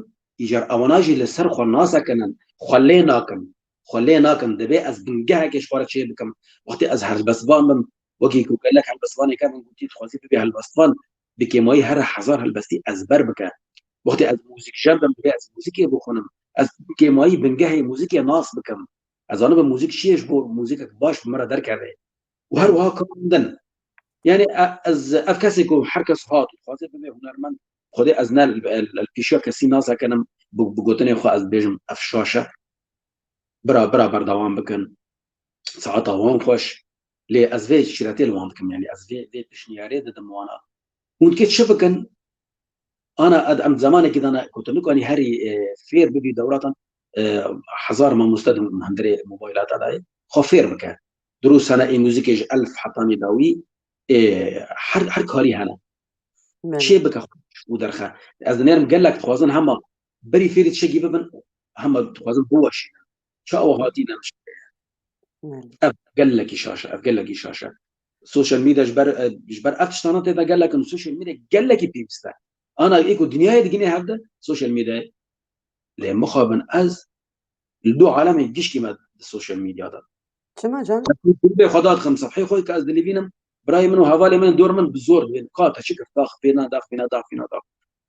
îcar ewana jî li ser xwe nasekinin, xwe lê nakin. Xwe lê nakin, divê ez bingehekê ji xwe re çê bikim. Wextê ez helbestvan bim, wekî ku gelek helbestvanê kevin gotî, dixwazî bibî helbestvan, bi kêmayî here hezar helbestî ezber bike. Wextê ez muzîkjen bim, divê ez muzîkê bixwînim. Ez bi kêmayî bingehê muzîkê nas bikim. Ez zanibim muzîk çi ye, ji bo muzîkek baş bi min re derkeve. Û her wiha karên din. Yani, e, ez, ev kesê ku her kes hat û dixwaze bibe hunermend, Xwedê ez ne li, li, li pêşiya kesî nasekinim, bi, bi gotinê xwe ez dibêjim, ev şaş e. Bira, bira berdewam bikin. Saeta wan xweş. Lê ez vê şîretê li wan dikim, yani ez vê, vê pişniyarê didim wana. Hûn dikê çi bikin? Ana, ed-, em zemanekî dana ku tu nikanî herî, e, fêr bibî dewratan, e, hezar mamoste di hundirê mobaylata de ye. Xwe fêr bike. Durûs hene, ê muzîkê ji elf hetanî dawî, ê, her, her karî hene. Belê. Çê bike xwe û derxe. Ez dinêrim gelek dixwazin hema berî fêrî tiştekî bibin, hema dixwazin biweşînin. Ça ew hatî ne. Belê. Ev gelekî şaş e, ev gelekî şaş e. Social media ji ber, e, ji ber ev tiştana tê de gelek in, social media gelekî pêwîst e. Ana ê ku dinyayê digine hev de social media. Lê mixabin ez li du alemê gişkî me di social media de. Çima can? Grûpê xwe dadixim, sefheyê xwe ke ez dinivînim, birayê min û hevalê min dor min bi zor dibên. Ka te çi kir? Dax pê na, dax pê na, dax pê na, dax.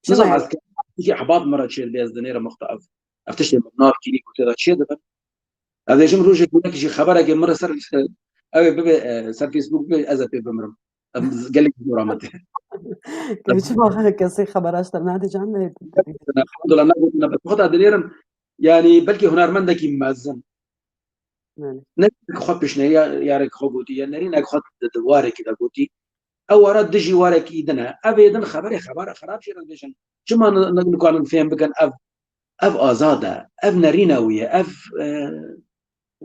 Çima Nizam yani? Ez ke tiştê ehbab min re çê dibe, ez dinêrim wexta ev. Ev tiştê min navkî ku tê de çê dibin. Ez dêjim rojek wek jî xeberekê min re ser, ew ê bibe, e, ser Facebook bibe, ez ê pê bimirim. Em gelek zor amet. Ev çima kesê xebera ji te nade can ne? Elhamdulillah, ne gotina, bes xwe da dinêrim. Yani belkî hunermendekî mezin. Yani. Ne xwe pişneyarek xwe gotî, ya nerînek xwe di, di warekî de gotî. Ew wara dijî warekî din e. Ev ê din xeberê xebara xerab jê re dibêjin. Çima ni-, ni-, nikarin fêm bikin ev, ev azad e, ev nerîna wî ye, ev, e,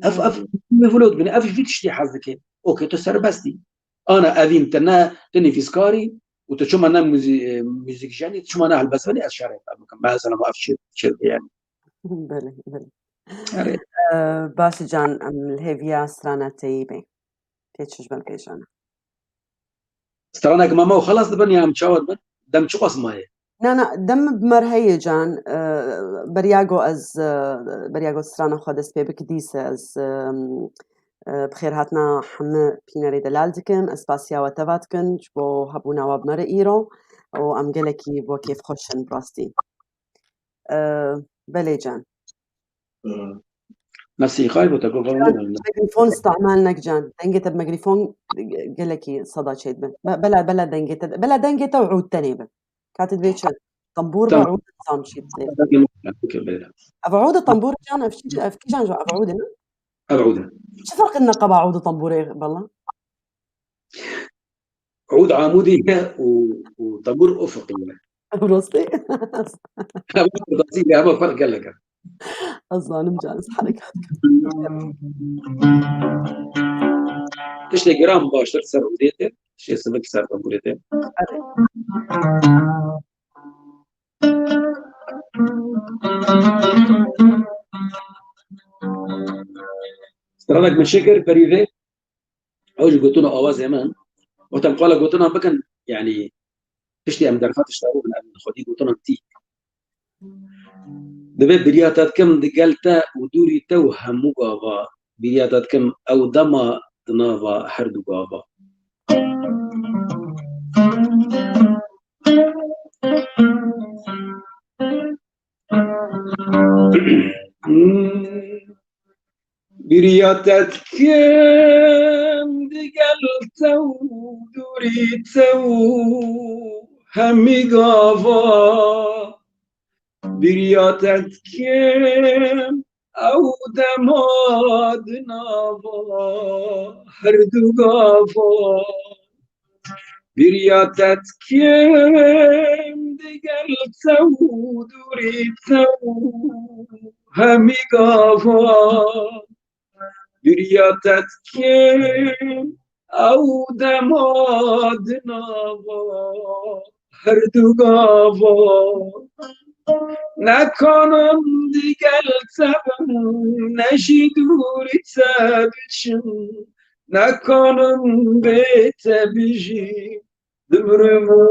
ev, ev, ev vilo dibîne, ev ji vî tiştî hez dike. Okey, tu serbest î. Ana evîn te ne, tu nivîskar î û tu çima ne muzî-, e, muzîkjen î, tu çima ne helbestvan î, ez şerê te bikim. Mesela ev çi, çi yani. Belê, belê. Erê. Ee, baş e can, em li hêviya strana te yî bê. Tê çi ji ber bêjana? Stranek mama û xelas dibin ya em çawa dibin? Dem çiqas maye? Na, na, dem bi me re heye can. Ee, beriya go ez, e, beriya go strana xwe dest pê bik dîse ez, e, e, bi xêr hatina hemî pînerê delal dikim. Ez spasiya we teva dikin ji bo hebûna we bi me re îro û em gelekî bo kêfxweş in bi rastî. Ee, belê can. Mesîxay bo te got. Mikrofon istimal nek can. Dengê te bi mikrofon gelekî seda çêdibe. Be-, bela, bela dengê te, bela dengê te û ûd tenê be. Katê divê çi? Tambûr be, ûd, nizam çi dibê. Ev ûd e, tambûr can, ev çi, ev kîjan ji ev ûd e ne? Ev ûd e. Çi ferq ne qeba ûd û tambûrê bela? Ûd amûdî ye û, û tembûr ufiqî ye. Rastî? Hema rastî ye, hema ferq gelek e. Ez zanim can, ez herekat dikim. Tiştê giran baştir ser ûdê tê, tiştê sivik ser tembûrê tê. Erê. Stranek min çêkir berî vê. Ew jî gotina awazê min. Wexta em qala gotina bikin, yanî tiştê em derfet tişta bibin, em xwedî gotina tî. Divê biriya te dikim digel te û dûrî te û hemû gava. Biriya te dikim ew dema di nava her du gava. Biriya te dikim digel te û dûrî te û hemî gava. Biriya te dikim ew dema di nava her du gava. Biriya te dikim digel te û dûrî te û hemî gava. Biriya te dikim ew dema di nava her du gava. Nekanim digel te bim, ne jî dûrî te biçim. Nekanim bê te bijîm, dimrim û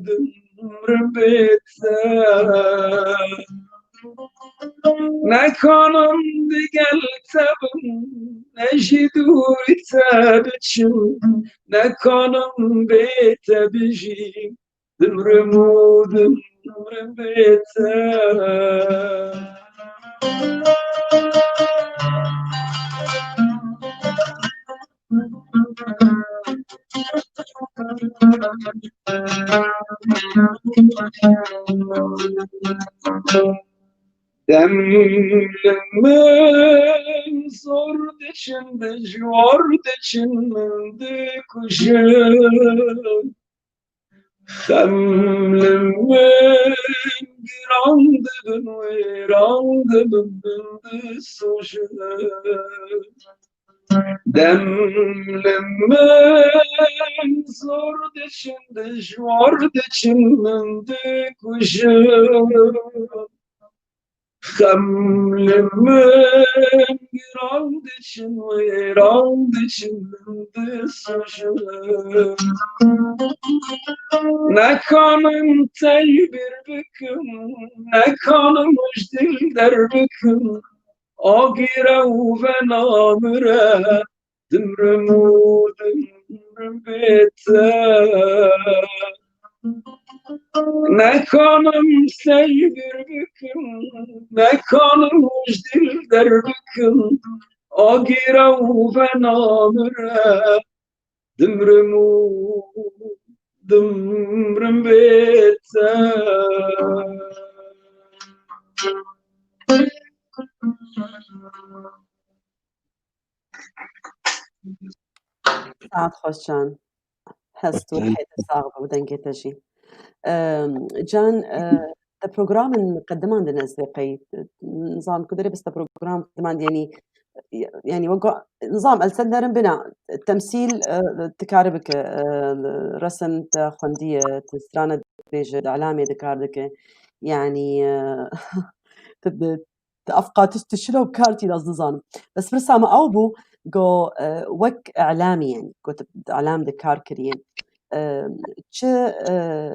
dimrim bê te. Nekanim digel te bim, ne jî dûrî te biçim. Nekanim bê te bijîm, dimrim û dimrim bê te. Dem li min zor diçin, dijwar diçin, min dikujin. Xem li min giran dibin, wêran dibin, min disojin. Dem li min zor diçin, dijwar diçin, min dikujin. Xem li min giran diçin, wêran diçin, min disojin. Nekanim te yê bîr bikim, nekanim ji dil derbikim. Agîre û venamire, dimrim û dimrim bê te. Nekanim seyr bikim, nekanim ji dil derbikim. Agîre û venamire, dimrim û dimrim bê te. Saet xweş Can. Hest û rihê te sax be û dengê te jî. Em, Can, e, te programên qediman din ez vê qey, nizam ku derê bes te program qediman din, yanî, yanî wek, nizam, el ser derin bina, temsîl, e, tu kar bike, e, resim te xwendiye, tu strana dibêje, di elamê de kar dike. Yanî, e, tu, tu, tu ev qatiş tu şilo kar tî de ez nizanim. Bes pirsa me ew bû, go, e, wek elamî, yanî, go tu di elam de kar kiriye. E, çi, e,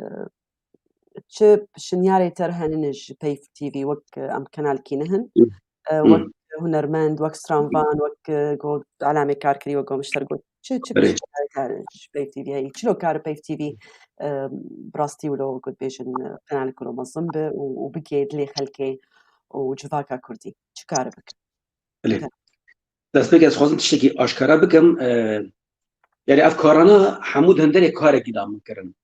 çi şinyarê te re henine ji Peyv T V, wek, e, em kenalkî nihin. E, wek hunermend, wek stranvan, wek, e, go elamê kar kirî, wek go mişter got. Çi, çi Belê. Şinyarê te ji Peyv T V heyî? Çilo kar Peyv T V, e, bi rastî wilo got bêjin, e, qenalek wilo mezin be û, û bigê dilê xelkê û civaka kurdî? Çi kar bike? Belê. Destpêkê ez xwazim tiştekî aşkara bikim. E, yani ev karana hemû di hunderê karekî da min kirin.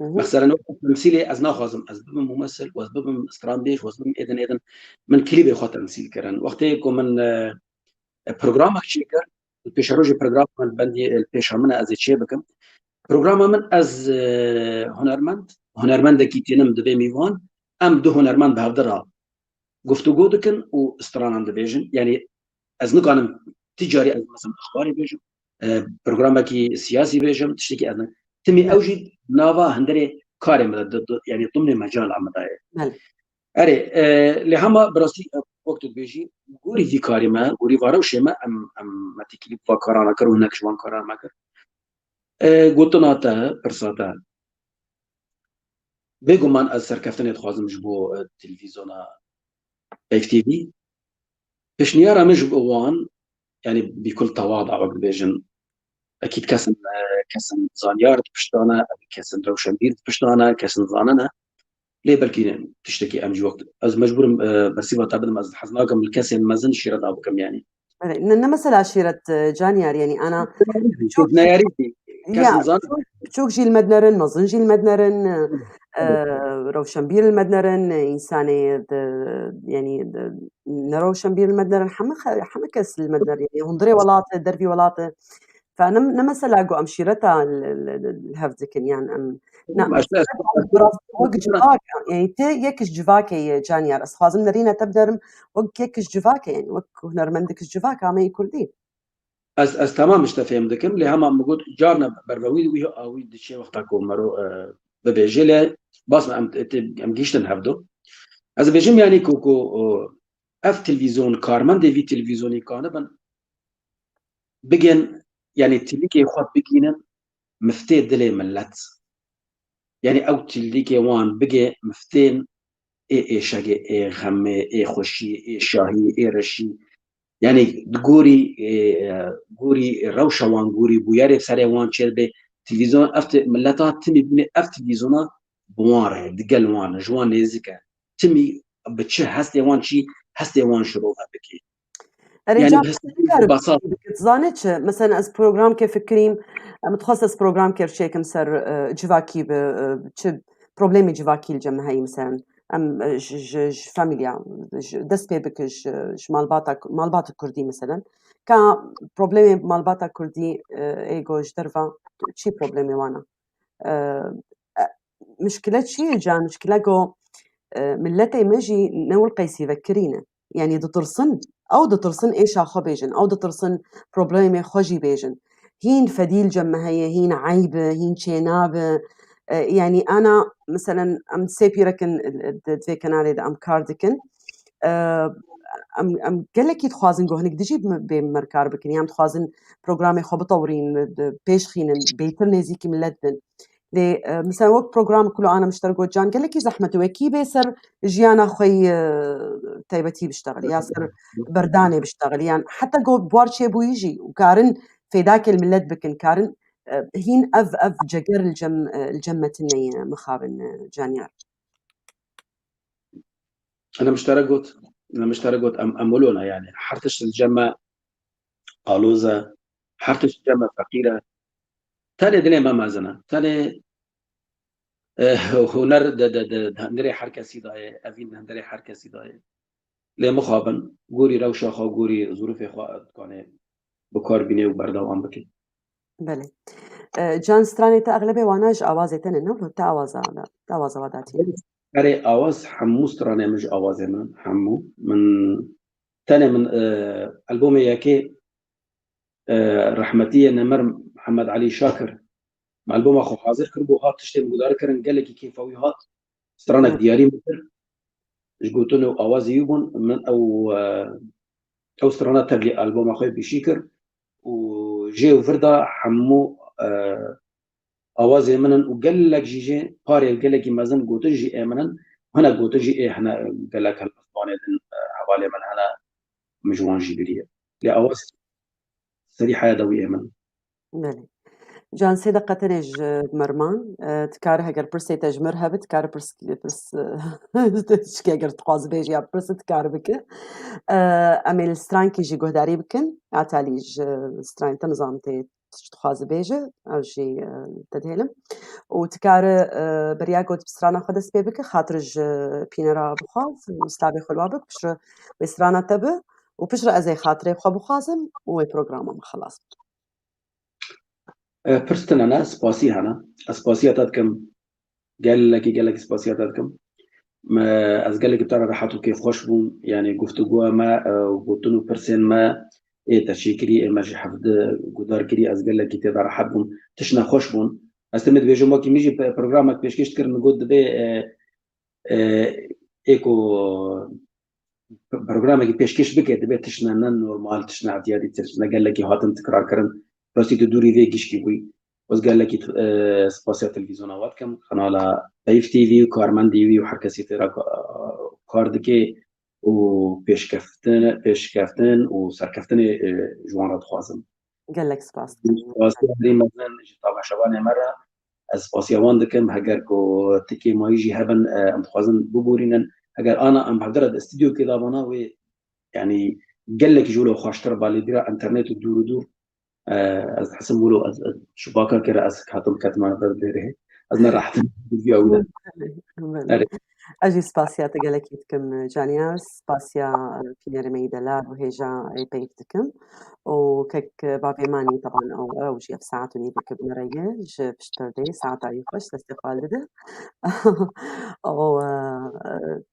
Hı hı. Mesela wek temsîlê ez naxwazim ez bibim mumessil, ez bibim stranbêj, ez bibim êdin êdin. Min klîbê xwe temsîl kirin. Wextê ku min, e, e, programek çêkir, pêşerojê programa min bendî, e, pêşa min e, ez ê çê bikim. Programa min ez, e, hunermend, hunermendekî tînim divê mîvan, em du hunermend bi hevdi re guftûgo dikin û stranan dibêjin. Yanî ez nikanim ti carî ez mesela exbarê bêjim, e, programekî siyasî bêjim, tiştekî ez ne-, timî ew jî nava hundirê karê min de, di, di, yanî dimnê mecala min de ye. Belê. Erê, e, lê hema bi rastî, e, wek tu dibêjî, gorî vî karê me, gorî va rewşê me, em, em me têkilî va karana kir û hinek ji van karan me kir. E, gotina te, pirsa te. Bêguman ez serkeftinê dixwazim ji bo, e, televîzyona Peyv T V. Pêşniyara min ji bo wan, yanî bîkul tewada wek dibêjin. Ekîd kesin, e, kesin zanyar di pişta ne, kesin rewşenbîr di pişta ne, kesin zane ne. Lê belkî ne, tiştekî em jî wek, ez mecbûr im, e, bersîva te bidim, ez hez nakim li kesên mezin şîreta bikim yanî. Belê, ne, ne mesela şîret, e, Caniyar, yanî ana Neyarî, çok, neyarî, ya, kesin zan. Çok, çok jî li me dinerin, mezin jî li me dinerin, e, e, rewşenbîr li me dinerin, e, însanê de, yanî de, ne rewşenbîr li me dinerin, heme xe-, heme kes li me dinerin, yanî hundirê welatê, dervî welatê. Fe ne, ne mesela ku em şîreta li, li, li, li hev dikin, yan em, na, Em, işte, wek civak, yanî te yek ji civakê ye, Caniyar. Ez xwazim nerîna te biderim, wek yek ji civakê, yanî wek hunermendek ji civaka me yê kurdî. Ez, ez temam işte fêm dikim, lê hema min got, carna bervewî wî a wî diçe wexta ku mero, e, bibêje, lê bas me em, em gihiştin hevdu. Ez dibêjim, yanî ku, ku, o, ev televîzyon, karmendê vî televîzyonî kanibin, bigên, yanî tîlîkê xwe bigînin miftê dilê millet. Yanî ew tîlîkê wan bigê miftên ê êşegê, ê xemê, ê xweşî, ê şahî, ê reşî. Yanî di gorî, ê, e, gorî rewşa wan, gorî bûyerê serê wan çêdibe. Televîzyon, ev te-, mileta timî bûne ev televîzyona bi wan re, digel wan, ji wan nêzik e. Timî bi çi hestê wan çi, hestê wan şirove bike. Erê, yanî can, bi hestê bikar basa- bikit. Zane çi? Mesela ez programkê fikirîm, em dixwest ez programkê çêkim ser, e, civakî bi, e, çi problemê civakî li cem me heyî, mesela. Em, e, ji, ji, ji famîlya, ji, dest pê bike ji, ji malbata, malbata kurdî, mesela. Ka problemê malbata kurdî, e, ê go ji derva çi problemê wan e? E, e, mişkile çi ye can? Mişkile go, e, milletê me jî ne wil qeysî vekirî ne. Yanî ditirsin, ew ditirsin êşa xwe bêjin, ew ditirsin problemê xwe jî bêjin. Hîn fedî li cem me heye, hîn eyb e, hîn çênabe. E, yanî ana, meselen, em sê pîrek in, e, di, di vê kenalê de em kar dikin. E, em, em gelekî dixwazin ku hinek dijî me-, bê me kar bikin. Yan dixwazin programê xwe bitewirîn, bi, pêş xînin, bêtir nêzîkî millet bin. Lê, e, mesela wek program ku li ana mişter got can gelekî zehmet e. Wekî bê ser jiyana xwe yî, e, taybetî biştexil, ya ser berdanê biştexil. Yan heta got buhar çêbûyî jî û karin fêdakê li millet bikin, karin, e, hîn ev, ev ceger li cem, e, li cem me tune ye, mixabin, e, Caniyar. Ana miştere got, ana miştere got, em, em wilo ne, yani, her tişt li cem me aloz e, her tişt li cem me feqîr e. Tenê dilê me mezin e. Tenê, e, huner de, de, de, de hundirê her kesî de ye, evîn de hundirê her kesî de ye. Lê mixabin, gorî rewşa xwe, gorî zûrifê xwe, dikane bi kar bîne û berdewam bike. Belê. E, can stranê te exlebê wana ji awazê te ne, ne? Te awaza, te awaza wa datî. Erê, awaz hemû stranê min ji awazê min in, hemû. Min, tenê min, e, albomê yekê, e, rehmetiyê nemir Mihemed Elî Şakir, min alboma xwe hazir kiribû, hat tiştê min guhdar kirin, gelekî kêfa wî hat. Stranek Hı. diyarî min kir. Ji gotin û awazê wî bûn, min ew, e, ew strana tevlî alboma xwe pêşî kir û jê û vir da hemû, e, awazê min in û gelek jî jê parê gelekî mezin gotin jî ê min in. Hinek gotin jî ê hene gelek helbestvanê din, e, hevalê min hene, min ji wan jî biriye. Lê awaz serî heya dewiyê min. Belê. Can sê deqe tenê ji merman, e, dikare heger pirsê te ji mir hebe, dikare pirs, pirs, tişkî heger dixwaze bêje ya pirs dikare bike. E, em ê li strankî jî guhdarî bikin. Atalî ji stranê te nizam tê tişt dixwaze bêje, ew jî, e, te dihêlim. Û dikare, e, beriya got bi strana xwe dest pê bike, xatir ji pînera bixwaz û slavê xwe li wa bik, piştre wê strana te bi û piştre ez ê xatirê xwe bixwazim û wê programa min xelas bike. E, pirs tune ne, spasî hene. Ez spasiya te dikim. Gelekî, gelekî spasiya te dikim. Me, ez gelekî bi te re rehet û kêfxweş bûm. Yanî, guftûgoya me, e, gotin û pirsên me ê te çêkirî, ê me ji hevdi guhdar kirî, ez gelekî tê de rehet bûm. Tiştine xweş bûn. Ez tenê dibêjim, wekî min jî pe-, programek pêşkêş dikir, min got dibê, e, e, ê ku programekî pêşkêş bike, dibê tiştine ne normal, tiştine etiyadî, tiştine gelekî hatin tikrar kirin. Rastî tu dûrî vê gişkî bûyî. Ez gelekî, e, spasiya televîzyona we dikim, kanala Peyv T V û karmendî wî û her kesî tê re ka-, kar dike û pêşkeftin, pêşkeftin û serkeftinê, e, ji wan re dixwazim. Gelek spas. Spasiya herî mezin ji tamaşevanê me re. Ez spasiya wan dikim. Heger ku tikê mayî jî hebin, e, em dixwazin bibûrînin. Heger ana em hevdira di stûdyokê de bana wê, yanî gelekî ji wilo xweştir ba lê dîra înternet û dûr û dûr. E, ez dihesim wilo ez, ez şibaka kira ez hatim ketime ber derê. Ez ne rehet im, viya wilo. Belê. Erê. Ez jî spasiya te gelekî dikim, Caniyar. Spasiya, e, pînerê me yî delal û hêja ê peyv dikim. Û kek, e, bavê manî, teban ew, ew jî ev saet û nîvek bi me re ye. Ji pişt perdeyê saeta wî xweş destê xwe li dide. Û, e,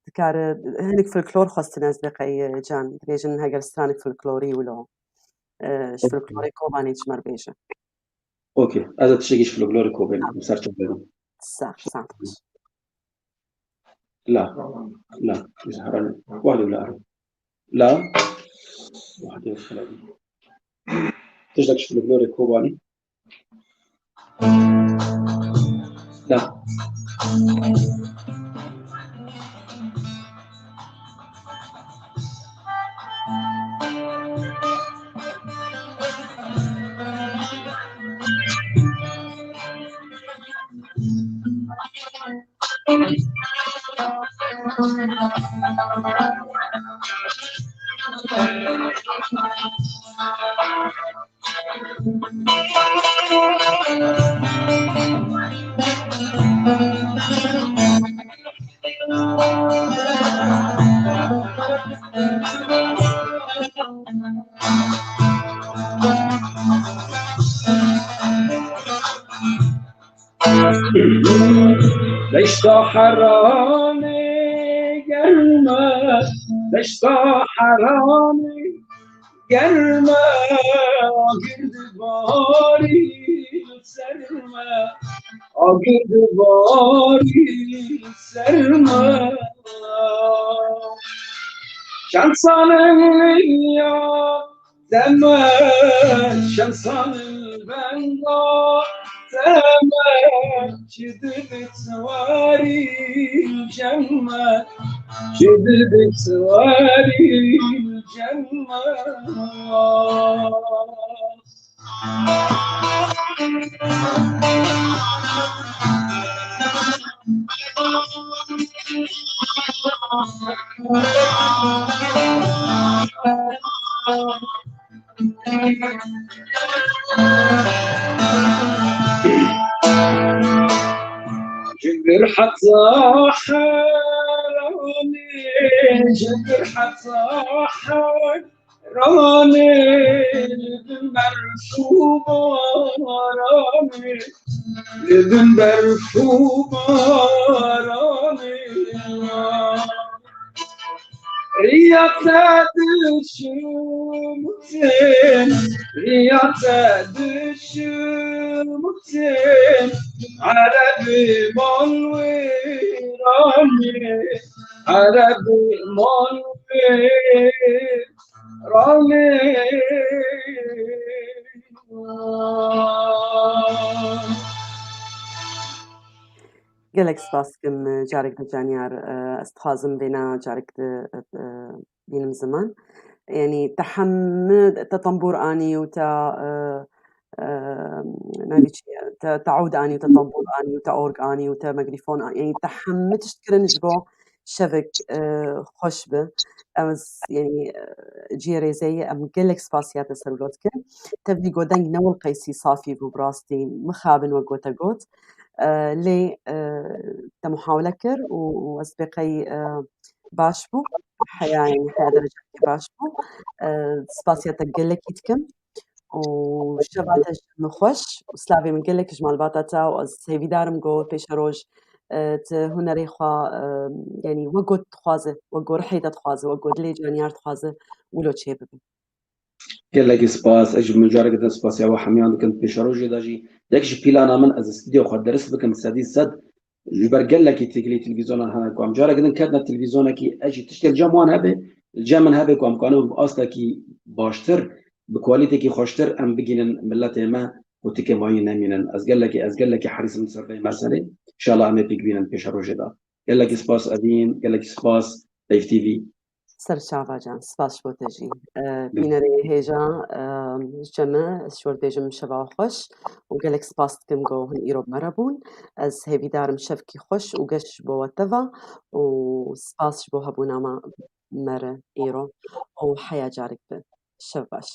dikare hinek folklor xwestin ez bê qey, e, Can. Dibêjin heger stranek folklorî wilo. E, ji folklorê Kobanê ji me re bêje. Okey. Ez ê tiştekî ji folklorê Kobanê, ser çavê min. Sax, sax. لا، لا، يزهرني. وحدي ولا أروح. لا. وحدي ولا أروح. تجدك شكل بلوري كوباني. لا. Deşta heranê germe, deşta heranê germe, agir dibarî ser me, agir dibarî ser me. Çend salin ya Deme, şemsan benga, deme, çi dibit warî cemme, çi dibit warî cemme. Ji vir heta heranê, ji vir heta heranê, li bin berf û baranê, li bin berf û baranê. Riya te dişimutin, riya te dişimutin, Erebî man wêranê, Erebî man wêranê. Gelek spas dikim, carek di Caniyar, e, ez dixwazim vêna carek di, e, bînim ziman. Yanî te hemû, te tembûr anî û te, e, e, navî çi ye? Te, te ûd anî û te tembûr anî û te org anî û te megrîfon anî. Yanî te hemû tişt kirin ji bo şevek, e, xweş bi. Ez, yanî, e, cihê rêzeyê em gelek spasiya te ser wilo dikin. Tevlî got deng ne wil qeysî safî bû, bi rastî mixabin wek got te got. E, lê, e, te muhawele kir û, û ez pê qey, e, baş bû. Heya, yanî, heya derecekî baş bû. E, spasiya te gelekî dikim. Û şeva te ji min xweş û slavê min gelek ji malbata te û ez hêvîdar im ku pêşeroj, e, tu hunerê xwe, e, yanî wek got dixwaze, wek got rihê te dixwaze, wek got dilê Caniyar dixwaze, wilo çêbibe. Gelekî spas. Ez ji min careke din spasiya we hemiyan dikim. Pêşerojê de jî yek ji plana min ez stûdyo xwe dirist bikim sedî sed. Ji ber gelekî têkilî televîzyonan hene ku em careke din ketine televîzyonekî, ez jî tiştê li cem wan hebe, li cem min hebe ku em kanibin bi astekî baştir, bi kwalîtekî xweştir em bigînin miletê me û tikê mayî nemînin. Ez gelekî, ez gelekî herîs im ser vê meselê. Înşallah em ê pêk bînin pêşerojê de. Gelekî spas Evîn, gelekî spas Dave T V. Ser çava can, spas ji bo te jî. E, bînerê hêja, e, ji cem me, ez ji we re dibêjim şeva xweş û gelek spas dikim ku hûn îro bi me re bûn. Ez hêvîdar im şevkî xweş û geş ji bo we teva û spas ji bo hebûna me, me re îro û heya carek din. Şev baş.